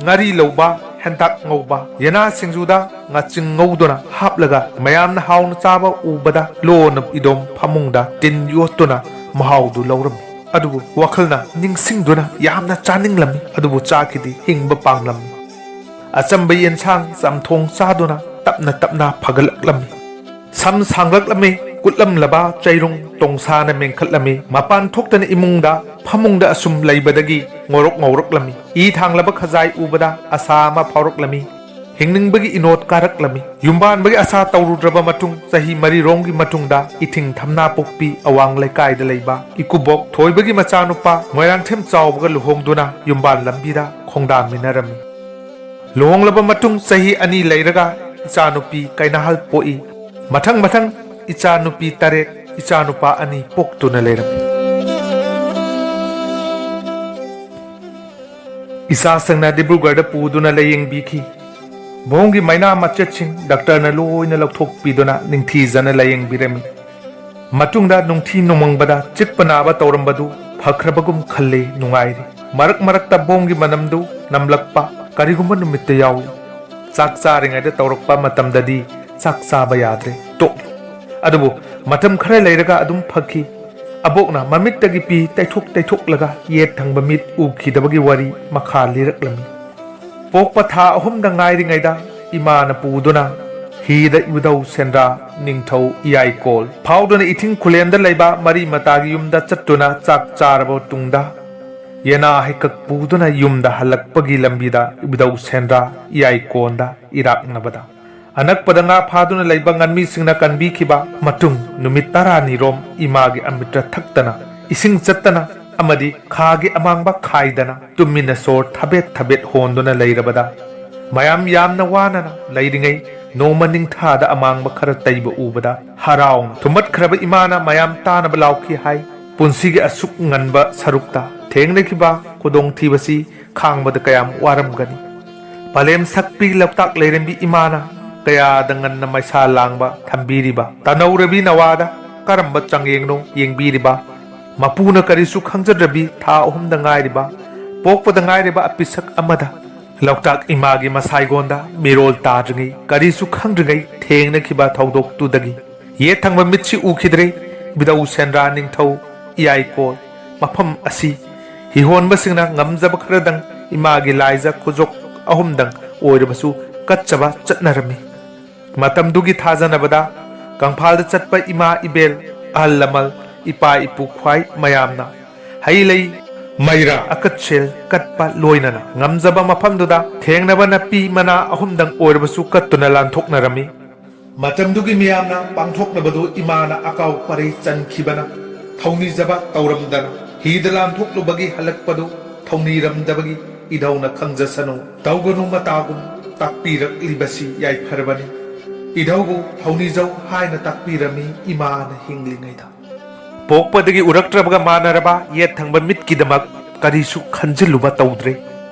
ꯉꯥꯔꯤ ꯂꯧꯕ, ꯍꯦꯟꯇꯥꯛ ꯉꯧꯕ, ꯌꯦꯅꯥ ꯁꯤꯡꯖꯨꯗ ꯉꯥꯆꯤꯡ ꯉꯧꯗꯨꯅ ꯍꯥꯞꯂꯒ ꯃꯌꯥꯝꯅ ꯍꯥꯎꯅ ꯆꯥꯕ ꯎꯕꯗ ꯂꯣꯟꯅ ꯏꯗꯣꯝ ꯐꯃꯨꯡꯗ ꯇꯤꯟ ꯌꯣꯠꯇꯨꯅ ꯃꯍꯥꯎꯗꯨ ꯂꯧꯔꯝꯃꯤ꯫ ꯑꯗꯨꯕꯨ ꯋꯥꯈꯜꯅ ꯅꯤꯡꯁꯤꯡꯗꯨꯅ ꯌꯥꯝꯅ ꯆꯥꯅꯤꯡꯂꯝꯃꯤ, ꯑꯗꯨꯕꯨ ꯆꯥꯈꯤꯗꯤ ꯍꯤꯡꯕ ꯄꯥꯝꯂꯝꯃꯤ꯫ ꯑꯆꯝꯕ ꯌꯦꯟꯁꯥꯡ ꯆꯝꯊꯣꯡ ꯆꯥꯗꯨꯅ ꯇꯞꯅ ꯇꯞꯅ ꯐꯒꯠꯂꯛꯂꯝꯃꯤ꯫ ꯁꯝ ꯁꯥꯡꯂꯛꯂꯝꯃꯤ, ꯀꯨꯠꯂꯝꯂꯕ ꯆꯩꯔꯨꯡ ꯇꯣꯡꯁꯥꯅ ꯃꯦꯟꯈꯠꯂꯝꯃꯤ꯫ ꯃꯄꯥꯟ ꯊꯣꯛꯇꯅ ꯏꯃꯨꯡꯗ ꯐꯃꯨꯡꯗ ꯑꯁꯨꯝ ꯂꯩꯕꯗꯒꯤ ꯉꯧꯔꯣꯛ ꯉꯧꯔꯛꯂꯝꯃꯤ꯫ ꯏ ꯊꯥꯡꯂꯕ ꯈꯖꯥꯏ ꯎꯕꯗ ꯑꯁꯥ ꯑꯃ ꯐꯥꯎꯔꯛꯂꯝꯃꯤ꯫ ꯍꯤꯡꯅꯤꯡꯕꯒꯤ ꯏꯅꯣꯠ ꯀꯥꯔꯛꯂꯝꯃꯤ꯫ ꯌꯨꯝꯕꯥꯟꯕꯒꯤ ꯑꯁꯥ ꯇꯧꯔꯨꯗ꯭ꯔꯕ ꯃꯇꯨꯡ ꯆꯍꯤ ꯃꯔꯤꯔꯣꯝꯒꯤ ꯃꯇꯨꯡꯗ ꯏꯊꯤꯡ ꯊꯝꯅꯥꯄꯣꯛꯄꯤ ꯑꯋꯥꯡ ꯂꯩꯀꯥꯏꯗ ꯂꯩꯕ ꯏꯀꯨꯕꯣꯛ ꯊꯣꯏꯕꯒꯤ ꯃꯆꯥꯅꯨꯄꯥ ꯃꯣꯏꯔꯥꯡꯊꯦꯝ ꯆꯥꯎꯕꯒ ꯂꯨꯍꯣꯡꯗꯨꯅ ꯌꯨꯝꯕꯥꯟ ꯂꯝꯕꯤꯗ ꯈꯣꯡꯗꯥꯃꯤꯟꯅꯔꯝꯃꯤ꯫ ꯂꯨꯍꯣꯡꯂꯕ ꯃꯇꯨꯡ ꯆꯍꯤ ꯑꯅꯤ ꯂꯩꯔꯒ ꯏꯆꯥꯅꯨꯄꯤ ꯀꯩꯅꯥꯍꯜ ꯄꯣꯛꯏ꯫ ꯃꯊꯪ ꯃꯊꯪ ꯏꯆꯥꯅꯨꯄꯤ ꯇꯔꯦꯠ, ꯏꯆꯥꯅꯨꯄꯥ ꯑꯅꯤ ꯄꯣꯛꯇꯨꯅ ꯂꯩꯔꯝꯃꯤ꯫ ꯏꯆꯥꯁꯤꯡꯅ ꯗꯤꯕ꯭ꯔꯨꯒꯔꯗ ꯄꯨꯗꯨꯅ ꯂꯥꯌꯦꯡꯕꯤꯈꯤ꯫ ꯚꯣꯡꯒꯤ ꯃꯩꯅꯥ ꯃꯆꯦꯠꯁꯤꯡ ꯗꯥꯛꯇꯔꯅ ꯂꯣꯏꯅ ꯂꯧꯊꯣꯛꯄꯤꯗꯨꯅ ꯅꯤꯡꯊꯤꯖꯅ ꯂꯥꯌꯦꯡꯕꯤꯔꯝꯃꯤ꯫ ꯃꯇꯨꯡꯗ ꯅꯨꯡꯊꯤ ꯅꯣꯡꯃꯪꯕꯗ ꯆꯤꯛꯄ ꯅꯥꯕ ꯇꯧꯔꯝꯕꯗꯨ ꯐꯈ꯭ꯔꯕꯒꯨꯝ ꯈꯜꯂꯦ, ꯅꯨꯡꯉꯥꯏꯔꯦ꯫ ꯃꯔꯛ ꯃꯔꯛꯇ ꯚꯣꯡꯒꯤ ꯃꯅꯝꯗꯨ ꯅꯝꯂꯛꯄ ꯀꯔꯤꯒꯨꯝꯕ ꯅꯨꯃꯤꯠꯇ ꯌꯥꯎꯏ꯫ ꯆꯥꯛ ꯆꯥꯔꯤꯉꯩꯗ ꯇꯧꯔꯛꯄ ꯃꯇꯝꯗꯗꯤ ꯆꯥꯛ ꯆꯥꯕ ꯌꯥꯗ꯭ꯔꯦ, ꯇꯣꯛꯂꯦ꯫ ꯑꯗꯨꯕꯨ ꯃꯇꯝ ꯈꯔ ꯂꯩꯔꯒ ꯑꯗꯨꯝ ꯐꯈꯤ꯫ ꯑꯕꯣꯛꯅ ꯃꯃꯤꯠꯇꯒꯤ ꯄꯤ ꯇꯩꯊꯣꯛ ꯇꯩꯊꯣꯛꯂꯒ ꯌꯦꯠ ꯊꯪꯕ ꯃꯤꯠ ꯎꯈꯤꯗꯕꯒꯤ ꯋꯥꯔꯤ ꯃꯈꯥ ꯂꯤꯔꯛꯂꯝꯃꯤ꯫ ꯄꯣꯛꯄ ꯊꯥ ꯑꯍꯨꯝꯗ ꯉꯥꯏꯔꯤꯉꯩꯗ ꯏꯃꯥꯅ ꯄꯨꯗꯨꯅ ꯍꯤꯗ ꯏꯕꯨꯙꯧ ꯁꯦꯟꯗ꯭ꯔꯥ ꯅꯤꯡꯊꯧ ꯏꯌꯥꯏꯀꯣꯜ ꯐꯥꯎꯗꯨꯅ ꯏꯊꯤꯡ ꯈꯨꯂꯦꯟꯗ ꯂꯩꯕ ꯃꯔꯤ ꯃꯇꯥꯒꯤ ꯌꯨꯝꯗ ꯆꯠꯇꯨꯅ ꯆꯥꯛ ꯆꯥꯔꯕ ꯇꯨꯡꯗ ꯌꯦꯅꯥ ꯍꯩꯀꯛ ꯄꯨꯗꯨꯅ ꯌꯨꯝꯗ ꯍꯜꯂꯛꯄꯒꯤ ꯂꯝꯕꯤꯗ ꯏꯕꯨꯙꯧ ꯁꯦꯟꯗ꯭ꯔꯥ ꯏꯌꯥꯏꯀꯣꯟꯗ ꯏꯔꯥꯛꯅꯕꯗ ꯑꯅꯛꯄꯗ ꯉꯥ ꯐꯥꯗꯨꯅ ꯂꯩꯕ ꯉꯥꯟꯃꯤꯁꯤꯡꯅ ꯀꯟꯕꯤꯈꯤꯕ ꯃꯇꯨꯡ ꯅꯨꯃꯤꯠ ꯇꯔꯥꯅꯤꯔꯣꯝ ꯏꯃꯥꯒꯤ ꯑꯃꯤꯇ꯭ꯔ ꯊꯛꯇꯅ, ꯏꯁꯤꯡ ꯆꯠꯇꯅ ꯑꯃꯗꯤ ꯈꯥꯒꯤ ꯑꯃꯥꯡꯕ ꯈꯥꯏꯗꯅ ꯇꯨꯃꯤꯟꯅ ꯁꯣꯔ ꯊꯕꯦꯠ ꯊꯕꯦꯠ ꯍꯣꯟꯗꯨꯅ ꯂꯩꯔꯕꯗ ꯃꯌꯥꯝ ꯌꯥꯝꯅ ꯋꯥꯅꯅ ꯂꯩꯔꯤꯉꯩ ꯅꯣꯡꯃ ꯅꯤꯡꯊꯥꯗ ꯑꯃꯥꯡꯕ ꯈꯔ ꯇꯩꯕ ꯎꯕꯗ ꯍꯔꯥꯎꯅ ꯊꯨꯝꯃꯠꯈ꯭ꯔꯕ ꯏꯃꯥꯅ ꯃꯌꯥꯝ ꯇꯥꯅꯕ ꯂꯥꯎꯈꯤ ꯍꯥꯏ꯫ ꯄꯨꯟꯁꯤꯒꯤ ꯑꯁꯨꯛ ꯉꯟꯕ ꯁꯔꯨꯛꯇ ꯊꯦꯡꯅꯈꯤꯕ ꯈꯨꯗꯣꯡꯊꯤꯕꯁꯤ ꯈꯥꯡꯕꯗ ꯀꯌꯥꯝ ꯋꯥꯔꯝꯒꯅꯤ꯫ ꯄꯂꯦꯝ ꯁꯛꯄꯤ ꯂꯣꯛꯇꯥꯛ ꯂꯩꯔꯦꯝꯕꯤ ꯏꯃꯥꯅ ꯀꯌꯥꯗ ꯉꯟꯅ ꯃꯩꯁꯥ ꯂꯥꯡꯕ ꯊꯝꯕꯤꯔꯤꯕ ꯇꯅꯧꯔꯕꯤ ꯅꯋꯥꯗ ꯀꯔꯝꯕ ꯆꯥꯡꯌꯦꯡꯅꯣ ꯌꯦꯡꯕꯤꯔꯤꯕ? ꯃꯄꯨꯅ ꯀꯔꯤꯁꯨ ꯈꯪꯖꯗ꯭ꯔꯕꯤ ꯊꯥ ꯑꯍꯨꯝꯗ ꯉꯥꯏꯔꯤꯕ, ꯄꯣꯛꯄꯗ ꯉꯥꯏꯔꯤꯕ ꯑꯄꯤꯁꯛ ꯑꯃꯗ ꯂꯣꯛꯇꯥꯛ ꯏꯃꯥꯒꯤ ꯃꯁꯥꯏꯒꯣꯟꯗ ꯃꯤꯔꯣꯜ ꯇꯥꯗ꯭ꯔꯤꯉꯩ ꯀꯔꯤꯁꯨ ꯈꯪꯗ꯭ꯔꯤꯉꯩ ꯊꯦꯡꯅꯈꯤꯕ ꯊꯧꯗꯣꯛꯇꯨꯗꯒꯤ ꯌꯦꯠ ꯊꯪꯕ ꯃꯤꯠꯁꯤ ꯎꯈꯤꯗ꯭ꯔꯦ꯫ ꯏꯕꯨꯙꯧ ꯁꯦꯟꯗ꯭ꯔꯥ ꯅꯤꯡꯊꯧ ꯏꯌꯥꯏꯀꯣꯜ ꯃꯐꯝ ꯑꯁꯤ ꯍꯤꯍꯣꯟꯕꯁꯤꯡꯅ ꯉꯝꯖꯕ ꯈꯔꯗꯪ ꯏꯃꯥꯒꯤ ꯂꯥꯏꯖ ꯈꯨꯖꯣꯛ ꯑꯍꯨꯝꯗꯪ ꯑꯣꯏꯔꯕꯁꯨ ꯀꯠꯆꯕ ꯆꯠꯅꯔꯝꯃꯤ꯫ ꯃꯇꯝꯗꯨꯒꯤ ꯊꯥꯖꯅꯕꯗ ꯀꯪꯐꯥꯜꯗ ꯆꯠꯄ ꯏꯃꯥ ꯏꯕꯦꯜ, ꯑꯍꯜ ꯂꯃꯜ, ꯏꯄꯥ ꯏꯄꯨ ꯈ꯭ꯋꯥꯏ ꯃꯌꯥꯝꯅ ꯍꯩ ꯂꯩ, ꯃꯩꯔꯥ, ꯑꯀꯠꯁꯦꯜ ꯀꯠꯄ ꯂꯣꯏꯅꯅ ꯉꯝꯖꯕ ꯃꯐꯝꯗꯨꯗ ꯊꯦꯡꯅꯕ ꯅꯥꯄꯤ ꯃꯅꯥ ꯑꯍꯨꯝꯗꯪ ꯑꯣꯏꯔꯕꯁꯨ ꯀꯠꯇꯨꯅ ꯂꯥꯟꯊꯣꯛꯅꯔꯝꯃꯤ꯫ ꯃꯇꯝꯗꯨꯒꯤ ꯃꯤꯌꯥꯝꯅ ꯄꯥꯡꯊꯣꯛꯅꯕꯗꯨ ꯏꯃꯥꯅ ꯑꯀꯥꯎ ꯄꯔꯩ ꯆꯟꯈꯤꯕꯅ ꯊꯧꯅꯤꯖꯕ ꯇꯧꯔꯝꯗꯅ ꯍꯤꯗ ꯂꯥꯟꯊꯣꯛꯂꯨꯕꯒꯤ ꯍꯜꯂꯛꯄꯗꯨ ꯊꯧꯅꯤꯔꯝꯗꯕꯒꯤ ꯏꯙꯧꯅ ꯈꯪꯖꯁꯅꯨ ꯇꯧꯒꯅꯨ ꯃꯇꯥꯒꯨꯝ ꯇꯥꯛꯄꯤꯔꯛꯂꯤꯕꯁꯤ ꯌꯥꯏꯐꯔꯕꯅꯤ꯫ ꯏꯙꯧꯕꯨ ꯊꯧꯅꯤꯖꯧ ꯍꯥꯏꯅ ꯇꯥꯛꯄꯤꯔꯝꯃꯤ ꯏꯃꯥꯅ ꯍꯤꯡꯂꯤꯉꯩꯗ꯫ ꯄꯣꯛꯄꯗꯒꯤ ꯎꯔꯛꯇ꯭ꯔꯕꯒ ꯃꯥꯟꯅꯔꯕ ꯌꯦꯠ ꯊꯪꯕ ꯃꯤꯠꯀꯤꯗꯃꯛ ꯀꯔꯤꯁꯨ ꯈꯟꯖꯤꯜꯂꯨꯕ ꯇꯧꯗ꯭ꯔꯦ꯫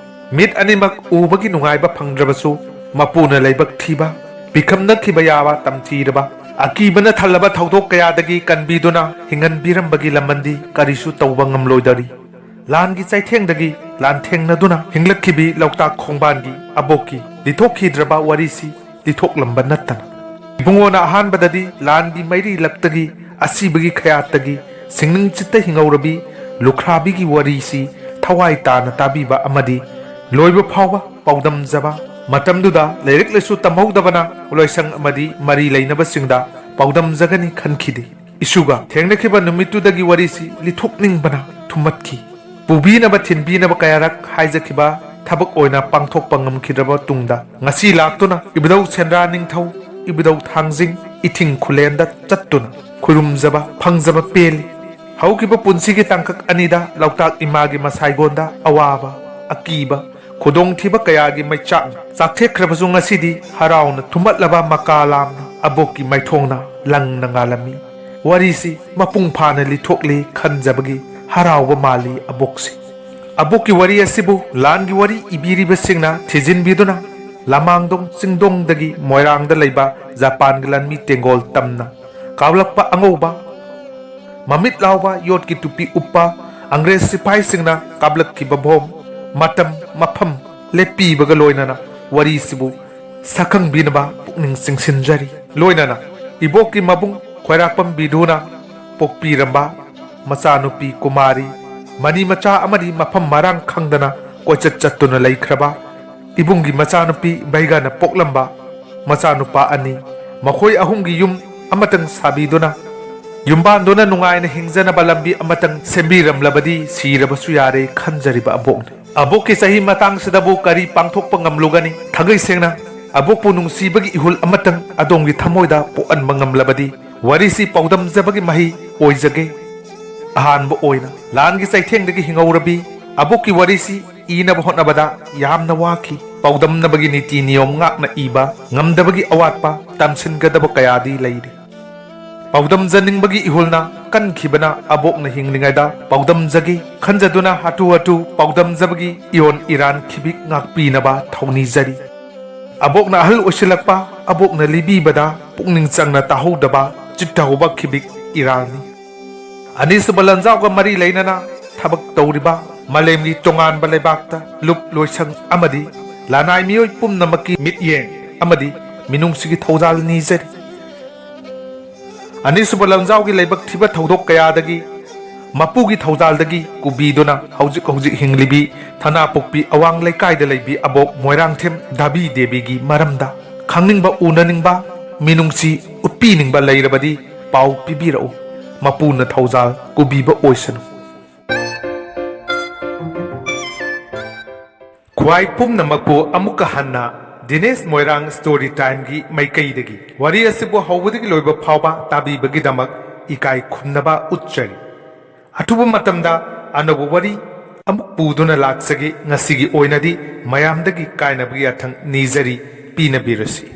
ꯃꯤꯠ ꯑꯅꯤꯃꯛ ꯎꯕꯒꯤ ꯅꯨꯡꯉꯥꯏꯕ ꯐꯪꯗ꯭ꯔꯕꯁꯨ ꯃꯄꯨꯅ ꯂꯥꯏꯕꯛ ꯊꯤꯕ, ꯄꯤꯈꯝꯅꯈꯤꯕ ꯌꯥꯕ ꯇꯝꯊꯤꯔꯕ, ꯑꯀꯤꯕꯅ ꯊꯜꯂꯕ ꯊꯧꯗꯣꯛ ꯀꯌꯥꯗꯒꯤ ꯀꯟꯕꯤꯗꯨꯅ ꯍꯤꯡꯍꯟꯕꯤꯔꯝꯕꯒꯤ ꯂꯃꯟꯗꯤ ꯀꯔꯤꯁꯨ ꯇꯧꯕ ꯉꯝꯂꯣꯏꯗꯧꯔꯤ꯫ ꯂꯥꯟꯒꯤ ꯆꯩꯊꯦꯡꯗꯒꯤ ꯂꯥꯟꯊꯦꯡꯅꯗꯨꯅ ꯍꯤꯡꯂꯛꯈꯤꯕꯤ ꯂꯣꯛꯇꯥꯛ ꯈꯣꯡꯕꯥꯟꯒꯤ ꯑꯕꯣꯛꯀꯤ ꯂꯤꯊꯣꯛꯈꯤꯗ꯭ꯔꯕ ꯋꯥꯔꯤꯁꯤ ꯂꯤꯊꯣꯛꯂꯝꯕ ꯅꯠꯇꯅ꯫ ꯏꯕꯨꯡꯉꯣꯅ ꯑꯍꯥꯟꯕꯗꯗꯤ ꯂꯥꯟꯒꯤ ꯃꯩꯔꯤ ꯂꯛꯇꯒꯤ, ꯑꯁꯤꯕꯒꯤ ꯈꯌꯥꯠꯇꯒꯤ ꯁꯤꯡꯅꯤꯡ ꯆꯤꯠꯇ ꯍꯤꯡꯍꯧꯔꯕꯤ ꯂꯨꯈ꯭ꯔꯥꯕꯤꯒꯤ ꯋꯥꯔꯤꯁꯤ ꯊꯋꯥꯏ ꯇꯥꯅ ꯇꯥꯕꯤꯕ ꯑꯃꯗꯤ ꯂꯣꯏꯕ ꯐꯥꯎꯕ ꯄꯥꯎꯗꯝꯖꯕ, ꯃꯇꯝꯗꯨꯗ ꯂꯥꯏꯔꯤꯛ ꯂꯥꯏꯁꯨ ꯇꯝꯍꯧꯗꯕꯅ ꯂꯣꯏꯁꯪ ꯑꯃꯗꯤ ꯃꯔꯤ ꯂꯩꯅꯕꯁꯤꯡꯗ ꯄꯥꯎꯗꯝꯖꯒꯅꯤ ꯈꯟꯈꯤꯗꯦ꯫ ꯏꯁꯨꯒ ꯊꯦꯡꯅꯈꯤꯕ ꯅꯨꯃꯤꯠꯇꯨꯗꯒꯤ ꯋꯥꯔꯤꯁꯤ ꯂꯤꯊꯣꯛꯅꯤꯡꯕꯅ ꯊꯨꯝꯃꯠꯈꯤ꯫ ꯄꯨꯕꯤꯅꯕ ꯊꯤꯟꯕꯤꯅꯕ ꯀꯌꯥꯔꯛ ꯍꯥꯏꯖꯈꯤꯕ ꯊꯕꯛ ꯑꯣꯏꯅ ꯄꯥꯡꯊꯣꯛꯄ ꯉꯝꯈꯤꯗ꯭ꯔꯕ ꯇꯨꯡꯗ ꯉꯁꯤ ꯂꯥꯛꯇꯨꯅ ꯏꯕꯨꯙꯧ ꯁꯦꯟꯗ꯭ꯔꯥ ꯅꯤꯡꯊꯧ, ꯏꯕꯨꯙꯧ ꯊꯥꯡꯖꯤꯡ ꯏꯊꯤꯡ ꯈꯨꯂꯦꯟꯗ ꯆꯠꯇꯨꯅ ꯈꯨꯔꯨꯝꯖꯕ ꯐꯪꯖꯕ ꯄꯦꯜꯂꯤ꯫ ꯍꯧꯈꯤꯕ ꯄꯨꯟꯁꯤꯒꯤ ꯇꯥꯡꯀꯛ ꯑꯅꯤꯗ ꯂꯣꯛꯇꯥꯛ ꯏꯃꯥꯒꯤ ꯃꯁꯥꯏꯒꯣꯟꯗ ꯑꯋꯥꯕ, ꯑꯀꯤꯕ, ꯈꯨꯗꯣꯡꯊꯤꯕ ꯀꯌꯥꯒꯤ ꯃꯩꯆꯥꯛꯅ ꯆꯥꯛꯊꯦꯛꯈ꯭ꯔꯕꯁꯨ ꯉꯁꯤꯗꯤ ꯍꯔꯥꯎꯅ ꯊꯨꯝꯍꯠꯂꯕ ꯃꯀꯥ ꯂꯥꯝꯅ ꯑꯕꯣꯛꯀꯤ ꯃꯥꯏꯊꯣꯡꯅ ꯂꯪꯅ ꯉꯥꯜꯂꯝꯃꯤ꯫ ꯋꯥꯔꯤꯁꯤ ꯃꯄꯨꯡ ꯐꯥꯅ ꯂꯤꯊꯣꯛꯂꯤ ꯈꯟꯖꯕꯒꯤ ꯍꯔꯥꯎꯕ ꯃꯥꯜꯂꯤ ꯑꯕꯣꯛꯁꯤ꯫ ꯑꯕꯣꯛꯀꯤ ꯋꯥꯔꯤ ꯑꯁꯤꯕꯨ ꯂꯥꯟꯒꯤ ꯋꯥꯔꯤ ꯏꯕꯤꯔꯤꯕꯁꯤꯡꯅ ꯊꯤꯖꯤꯟꯕꯤꯗꯨꯅ ꯂꯃꯥꯡꯗꯣꯡ ꯆꯤꯡꯗꯣꯡꯗꯒꯤ ꯃꯣꯏꯔꯥꯡꯗ ꯂꯩꯕ ꯖꯄꯥꯟꯒꯤ ꯂꯥꯟꯃꯤ ꯇꯦꯡꯒꯣꯜ ꯇꯝꯅ ꯀꯥꯞꯂꯛꯄ ꯑꯉꯧꯕ ꯃꯃꯤꯠ ꯂꯥꯎꯕ ꯌꯣꯠꯀꯤ ꯇꯨꯄꯤ ꯎꯞꯄ ꯑꯪꯒ꯭ꯔꯦꯖ ꯁꯤꯐꯥꯏꯁꯤꯡꯅ ꯀꯥꯞꯂꯛꯈꯤꯕ ꯕꯣꯝ, ꯃꯇꯝ, ꯃꯐꯝ ꯂꯦꯞꯄꯤꯕꯒ ꯂꯣꯏꯅꯅ ꯋꯥꯔꯤꯁꯤꯕꯨ ꯁꯛꯈꯪꯕꯤꯅꯕ ꯄꯨꯛꯅꯤꯡ ꯆꯤꯡꯁꯤꯟꯖꯔꯤ꯫ ꯂꯣꯏꯅꯅ ꯏꯕꯣꯛꯀꯤ ꯃꯕꯨꯡ ꯈ꯭ꯋꯥꯏꯔꯥꯛꯄꯝ ꯕꯤꯙꯨꯅ ꯄꯣꯛꯄꯤꯔꯝꯕ ꯃꯆꯥꯅꯨꯄꯤ ꯀꯨꯃꯥꯔꯤ, ꯃꯅꯤ ꯃꯆꯥ ꯑꯃꯗꯤ ꯃꯐꯝ ꯃꯔꯥꯡ ꯈꯪꯗꯅ ꯀꯣꯏꯆꯠ ꯆꯠꯇꯨꯅ ꯂꯩꯈ꯭ꯔꯕ ꯏꯕꯨꯡꯒꯤ ꯃꯆꯥꯅꯨꯄꯤ ꯕꯩꯒꯥꯅ ꯄꯣꯛꯂꯝꯕ ꯃꯆꯥꯅꯨꯄꯥ ꯑꯅꯤ, ꯃꯈꯣꯏ ꯑꯍꯨꯝꯒꯤ ꯌꯨꯝ ꯑꯃꯇꯪ ꯁꯥꯕꯤꯗꯨꯅ ꯌꯨꯝꯕꯥꯟꯗꯨꯅ ꯅꯨꯡꯉꯥꯏꯅ ꯍꯤꯡꯖꯅꯕ ꯂꯝꯕꯤ ꯑꯃꯇꯪ ꯁꯦꯝꯕꯤꯔꯝꯂꯕꯗꯤ ꯁꯤꯔꯕꯁꯨ ꯌꯥꯔꯦ ꯈꯟꯖꯔꯤꯕ ꯑꯕꯣꯛꯅꯤ꯫ ꯑꯕꯣꯛꯀꯤ ꯆꯍꯤ ꯃꯇꯥꯡꯁꯤꯗꯕꯨ ꯀꯔꯤ ꯄꯥꯡꯊꯣꯛꯄ ꯉꯝꯂꯨꯒꯅꯤ? ꯊꯥꯡꯒꯩ ꯁꯦꯡꯅ ꯑꯕꯣꯛꯄꯨ ꯅꯨꯡꯁꯤꯕꯒꯤ ꯏꯍꯨꯜ ꯑꯃꯇꯪ ꯑꯗꯣꯝꯒꯤ ꯊꯃꯣꯏꯗ ꯄꯣꯛꯍꯟꯕ ꯉꯝꯂꯕꯗꯤ ꯋꯥꯔꯤꯁꯤ ꯄꯥꯎꯗꯝꯖꯕꯒꯤ ꯃꯍꯩ ꯑꯣꯏꯖꯒꯦ꯫ ꯑꯍꯥꯟꯕ ꯑꯣꯏꯅ ꯂꯥꯟꯒꯤ ꯆꯩꯊꯦꯡꯗꯒꯤ ꯍꯤꯡꯍꯧꯔꯕꯤ ꯑꯕꯣꯛꯀꯤ ꯋꯥꯔꯤꯁꯤ ꯏꯅꯕ ꯍꯣꯠꯅꯕꯗ ꯌꯥꯝꯅ ꯋꯥꯈꯤ꯫ ꯄꯥꯎꯗꯝꯅꯕꯒꯤ ꯅꯤꯇꯤ ꯅꯤꯌꯣꯝ ꯉꯥꯛꯅ ꯏꯕ ꯉꯝꯗꯕꯒꯤ ꯑꯋꯥꯠꯄ, ꯇꯝꯁꯤꯟꯒꯗꯕ ꯀꯌꯥꯗꯤ ꯂꯩꯔꯤ꯫ ꯄꯥꯎꯗꯝꯖꯅꯤꯡꯕꯒꯤ ꯏꯍꯨꯜꯅ ꯀꯟꯈꯤꯕꯅ ꯑꯕꯣꯛꯅ ꯍꯤꯡꯂꯤꯉꯩꯗ ꯄꯥꯎꯗꯝꯖꯒꯦ ꯈꯟꯖꯗꯨꯅ ꯍꯥꯊꯨ ꯍꯥꯊꯨ ꯄꯥꯎꯗꯝꯖꯕꯒꯤ ꯏꯔꯣꯟ ꯏꯔꯥꯟ ꯈꯤꯕꯤꯛ ꯉꯥꯛꯄꯤꯅꯕ ꯊꯧꯅꯤꯖꯔꯤ꯫ ꯑꯕꯣꯛꯅ ꯑꯍꯜ ꯑꯣꯏꯁꯤꯜꯂꯛꯄ, ꯑꯕꯣꯛꯅ ꯂꯤꯕꯤꯕꯗ ꯄꯨꯛꯅꯤꯡ ꯆꯪꯅ ꯇꯥꯍꯧꯗꯕ ꯆꯤꯠꯊꯍꯧꯕ ꯈꯤꯕꯤꯛ ꯏꯔꯥꯜꯅꯤ꯫ ꯑꯅꯤꯁꯨꯕ ꯂꯥꯟꯖꯥꯎꯒ ꯃꯔꯤ ꯂꯩꯅꯅ ꯊꯕꯛ ꯇꯧꯔꯤꯕ ꯃꯥꯂꯦꯝꯒꯤ ꯇꯣꯉꯥꯟꯕ ꯂꯩꯕꯥꯛꯇ ꯂꯨꯞ ꯂꯣꯏꯁꯪ ꯑꯃꯗꯤ ꯂꯅꯥꯏ ꯃꯤꯑꯣꯏ ꯄꯨꯝꯅꯃꯛꯀꯤ ꯃꯤꯠꯌꯦꯡ ꯑꯃꯗꯤ ꯃꯤꯅꯨꯡꯁꯤꯒꯤ ꯊꯧꯖꯥꯜ ꯅꯤꯖꯔꯤ꯫ ꯑꯅꯤꯁꯨꯕ ꯂꯥꯟꯖꯥꯎꯒꯤ ꯂꯥꯏꯕꯛ ꯊꯤꯕ ꯊꯧꯗꯣꯛ ꯀꯌꯥꯗꯒꯤ ꯃꯄꯨꯒꯤ ꯊꯧꯖꯥꯜꯗꯒꯤ ꯀꯨꯕꯤꯗꯨꯅ ꯍꯧꯖꯤꯛ ꯍꯧꯖꯤꯛ ꯍꯤꯡꯂꯤꯕꯤ ꯊꯅꯥꯄꯣꯛꯄꯤ ꯑꯋꯥꯡ ꯂꯩꯀꯥꯏꯗ ꯂꯩꯕꯤ ꯑꯕꯣꯛ ꯃꯣꯏꯔꯥꯡꯊꯦꯝ ꯗꯥꯕꯤ ꯗꯦꯕꯤꯒꯤ ꯃꯔꯝꯗ ꯈꯪꯅꯤꯡꯕ, ꯎꯅꯅꯤꯡꯕ, ꯃꯤꯅꯨꯡꯁꯤ ꯎꯠꯄꯤꯅꯤꯡꯕ ꯂꯩꯔꯕꯗꯤ ꯄꯥꯎ ꯄꯤꯕꯤꯔꯛꯎ꯫ ꯃꯄꯨꯅ ꯊꯧꯖꯥꯜ ꯀꯨꯕꯤꯕ ꯑꯣꯏꯁꯅꯨ꯫ ꯈ꯭ꯋꯥꯏ ꯄꯨꯝꯅꯃꯛꯄꯨ ꯑꯃꯨꯛꯀ ꯍꯟꯅ ꯗꯤꯅꯦꯁ ꯃꯣꯏꯔꯥꯡ ꯁ꯭ꯇꯣꯔꯤ ꯇꯥꯏꯝꯒꯤ ꯃꯥꯏꯀꯩꯗꯒꯤ ꯋꯥꯔꯤ ꯑꯁꯤꯕꯨ ꯍꯧꯕꯗꯒꯤ ꯂꯣꯏꯕ ꯐꯥꯎꯕ ꯇꯥꯕꯤꯕꯒꯤꯗꯃꯛ ꯏꯀꯥꯏ ꯈꯨꯝꯅꯕ ꯎꯠꯆꯔꯤ꯫ ꯑꯊꯨꯕ ꯃꯇꯝꯗ ꯑꯅꯧꯕ ꯋꯥꯔꯤ ꯑꯃꯨꯛ ꯄꯨꯗꯨꯅ ꯂꯥꯛꯆꯒꯦ꯫ ꯉꯁꯤꯒꯤ ꯑꯣꯏꯅꯗꯤ ꯃꯌꯥꯝꯗꯒꯤ ꯀꯥꯏꯅꯕꯒꯤ ꯌꯥꯊꯪ ꯅꯤꯖꯔꯤ, ꯄꯤꯅꯕꯤꯔꯁꯤ꯫